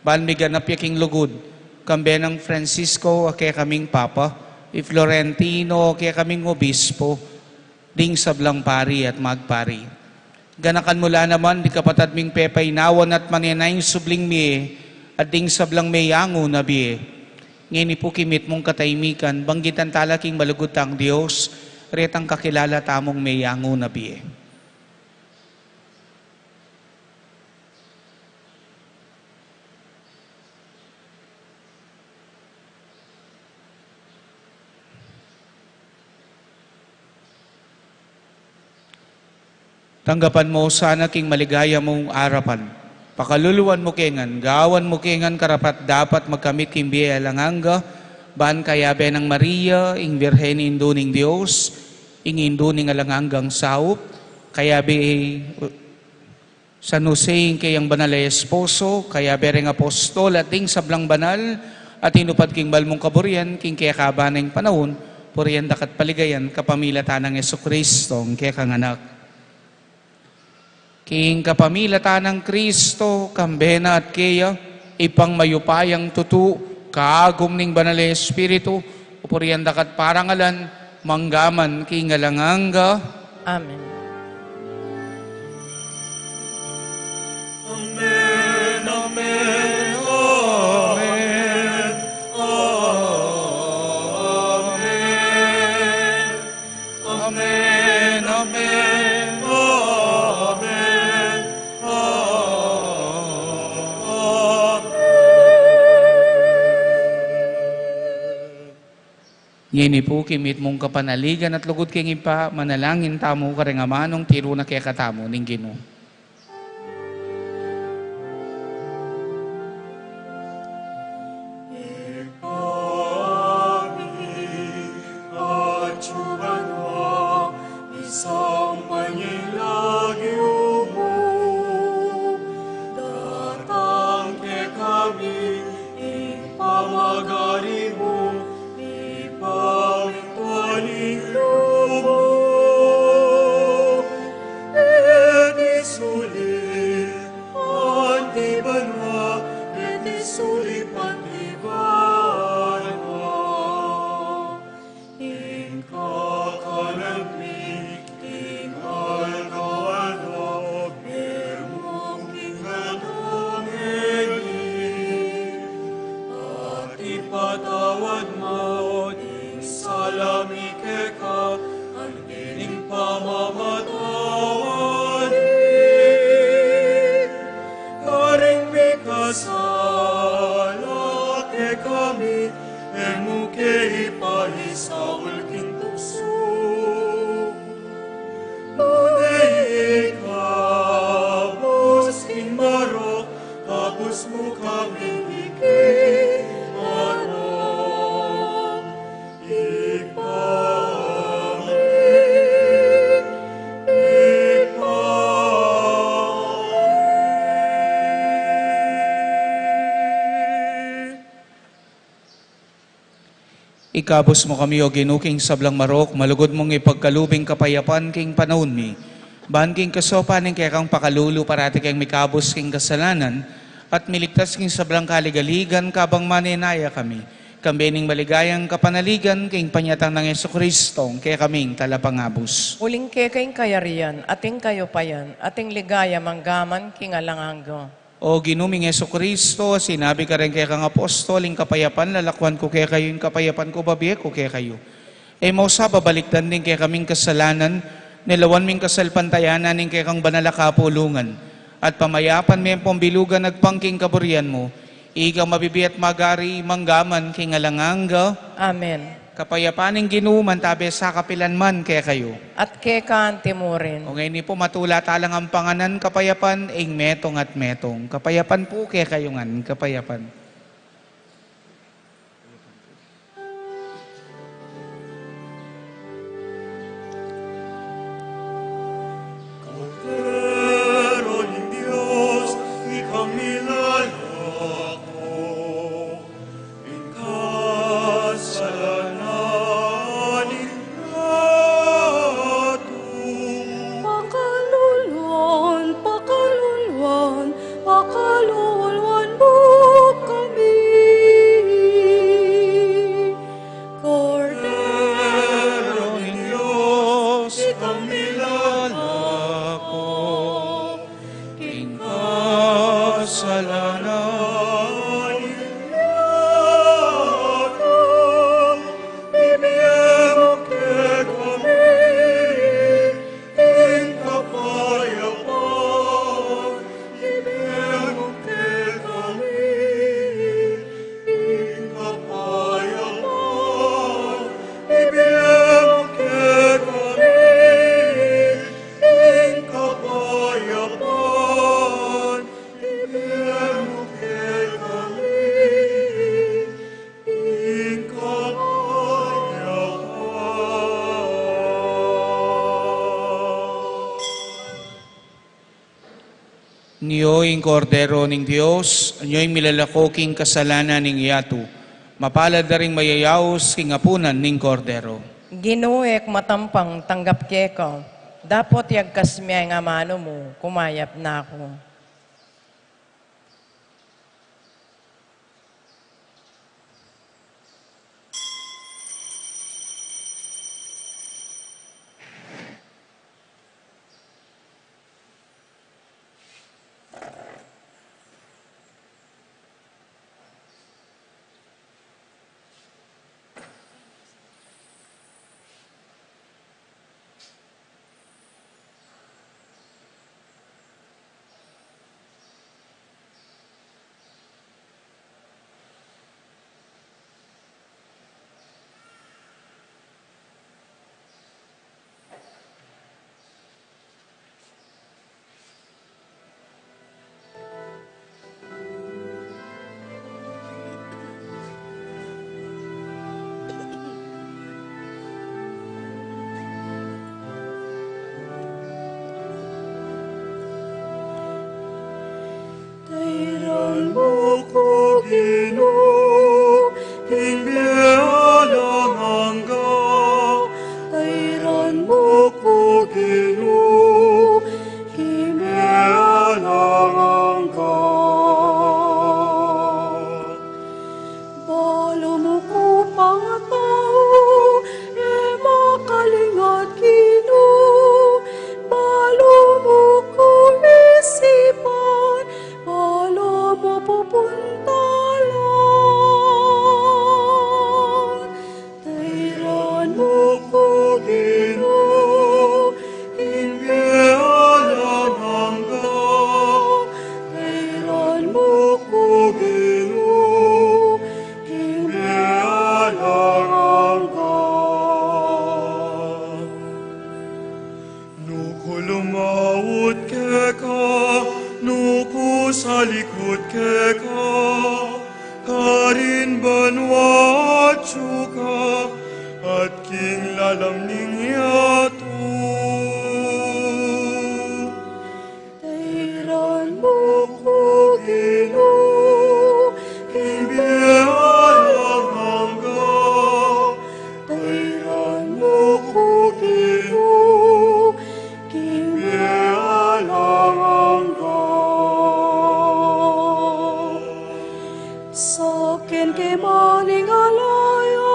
Ban miganap ya king lugud, kambe nang Francisco a kekaming Papa, i Florentino a kekaming Obispo, ding sablang pari at magpari. Ganakan mu la naman ding kapatad ming pepainawan at manenayang subling mie, at ding sablang meyangu na bie. Ngeni pu king mitmung katahimikan, banggitan tala king malugud tang Dios, retang kakilala tamung meyangu na bie. Tanggapan mu sana king maligaya mung arapan. Pakaluluan mu ke ngan, gawan mu ke ngan karapat-dapat magkamit king bie alang angga, ban kayabe nang Maria, ing Birhen Indu ning Dios, ing Indu ning alang anggang saup, kayabe San Jose, ing keyang banal a esposo, kayabe ring apostol, at ding sablang banal a tinupad king banal mung kaburian, king kekaban ning panaun, purian daka at paligayan, kapamilatan nang Jesucristo, ing kekang Anak. King kapamilatan nang Kristo, kambe na at keya, Ibpang mayupayang tutu, kagum ning Banal a Espiritu, purian daka at parangalan, mangga man king alang angga. Amen. Amen, amen, amen, amen. Amen, amen, amen, amen. Ngeni pu king mitmung kapanaligan at lugud king Ibpa, manalangin tamu karing amanung tiru na kekatamu ning Ginu. Ibpa mi, atsu ka banua, misamban ya ing lagyu mu, datang kekami ing pamagari mu, mipamintuan ing lub mu keti sulip anti banua, keti sulip anti banua. Ing kakanan mi king aldo-aldo ibie mu king aduang ngeni, at ipatawad mu ding sala mi keka, anti ning pamamatawad mi karing mikasala kekami, e mu ke ipaisaul king tuksu, nune ikabus king marok, kabus mu kami king marok. Ibpa mi, Ibpa mi. Ikabus mu kami, O Ginu, king sablang marok, malugud mung ipagkalub ing kapayapan king panaun mi. Ban king kasaupan ning kekang pakalulu, parati keng mikabus king kasalanan, at miligtas king sablang kaligaligan, kabang manenaya kami kambe ning maligayang kapanaligan king panyatang nang Jesucristo, ing kekaming Talapangabus. Uling keka ing kayarian, at ing kayupayan, at ing ligaya manggaman king alang angga. O Ginu ming Jesucristo, sinabi mu kareng kekang apostol, ing kapayapan lalakwan ku kekayu, ing kapayapan ku babie ku kekayu. E mu sa babalikdan ding kekaming kasalanan, nune lawan mu ing kasalpantayanan ning kekang banal a kapulungan, at pamayapan me ampong bilugan agpang king kaburian mu, ikang mabibie at magari, manggaman king alang angga. Amen. Kapayapan ning Ginu mantabe sa kapilan man kekayu. At keka anti murin. O ngeni pu, matula talang ampangan ing kapayapan, ing metung at metung. Kapayapan pu kekayu ngan, kapayapan. Kordero ning Dios, ikang milalako ing kasalanan ning yatu. Pakaluluan, pakaluluan, pakaluluan mu. kasalanan ning yatu, ibie mu kekami ing kapayapan, ibie mu kekami ing kapayapan, ibie mu kekami ing kapayapan, ibie mu kekami ing kapayapan. Nyo ing Kordero ning Dios, nyo ing milalako king kasalanan ning yatu. Mapalad da ring mayayaus king apunan ning Kordero. Ginu, e ku matampang tanggap keka, dapot yagkas me ing amanu mu, kumayap na ku. Tairan mu ku, Ginu, king bie alang angga. Tairan mu ku, Ginu, king bie alang angga. Balu mu ku pangatau, e makalingat, Ginu. Balu mu ku isipan, balu mu pupuntalan. Tairan mu ku, Ginu, king bie alang angga. Tairan mu ku, Ginu, king bie alang angga. Nu ku lumaut keka, nu ku salikut keka, karin banua atyu ka, at king lalam ning yatu. Tairan mu ku, Ginu, king bie alang angga. Tairan mu ku, Ginu, king bie alang angga. Saken ke maning alaya,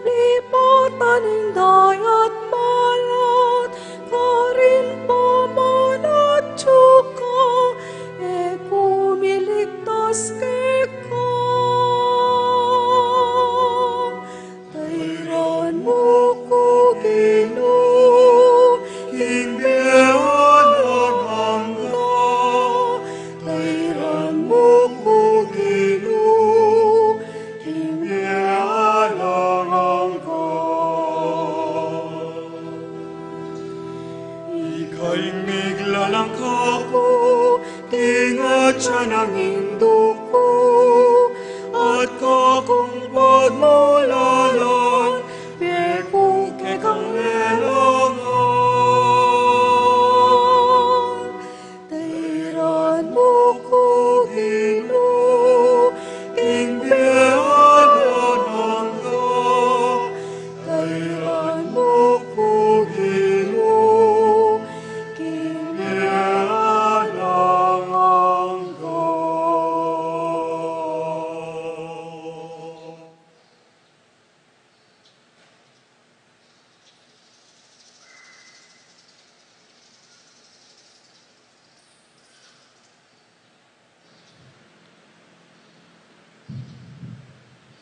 lipatan ing dayat malat, karin pamanatyu ka, e ku miligtas keka. Tairan mu ku, Ginu, king bie alang angga. Tairan mu ku, Ginu, king bie alang angga. Ika ing miglalang kaku king atyan ning indu ku, at kakung pagmulalan, pekung kekang lelangan. Tairan mu ku, Ginu, king bie alang angga. Tairan mu ku, Ginu, king bie alang angga.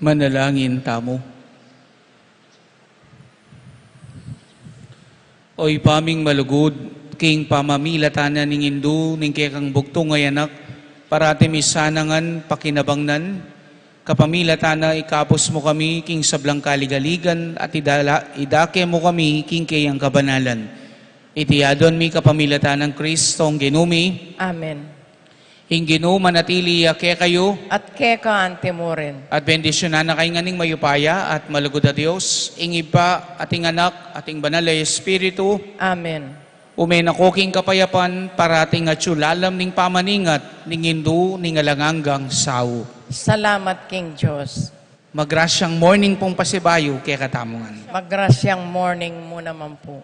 Manalangin tamu. O Ibpa ming malugud, king pamamilatan na ning Indu ning kekang bugtung a Anak, parati mi sana ngan pakinabangnan, kapamilatan na ikabus mu kami king sablang kaligaligan at idala, idake mu kami king keyang kabanalan. Iti aduan mi kapamilatan nang Kristong Ginu mi. Amen. Ing Ginu manatili ya kekayu. At keka anti mu rin. At bendisyunan na kayu ngan ning mayupaya at malugud a Dios, ing Ibpa, at ing Anak, at ing Banal a Espiritu. Amen. Ume na ko king kapayapan, parating atyu lalam ning pamaningat ning Indu ning alang anggang saup. Salamat king Dios. Magrasyang morning pung pasibayu kekatamu ngan. Magrasyang morning mu naman pu.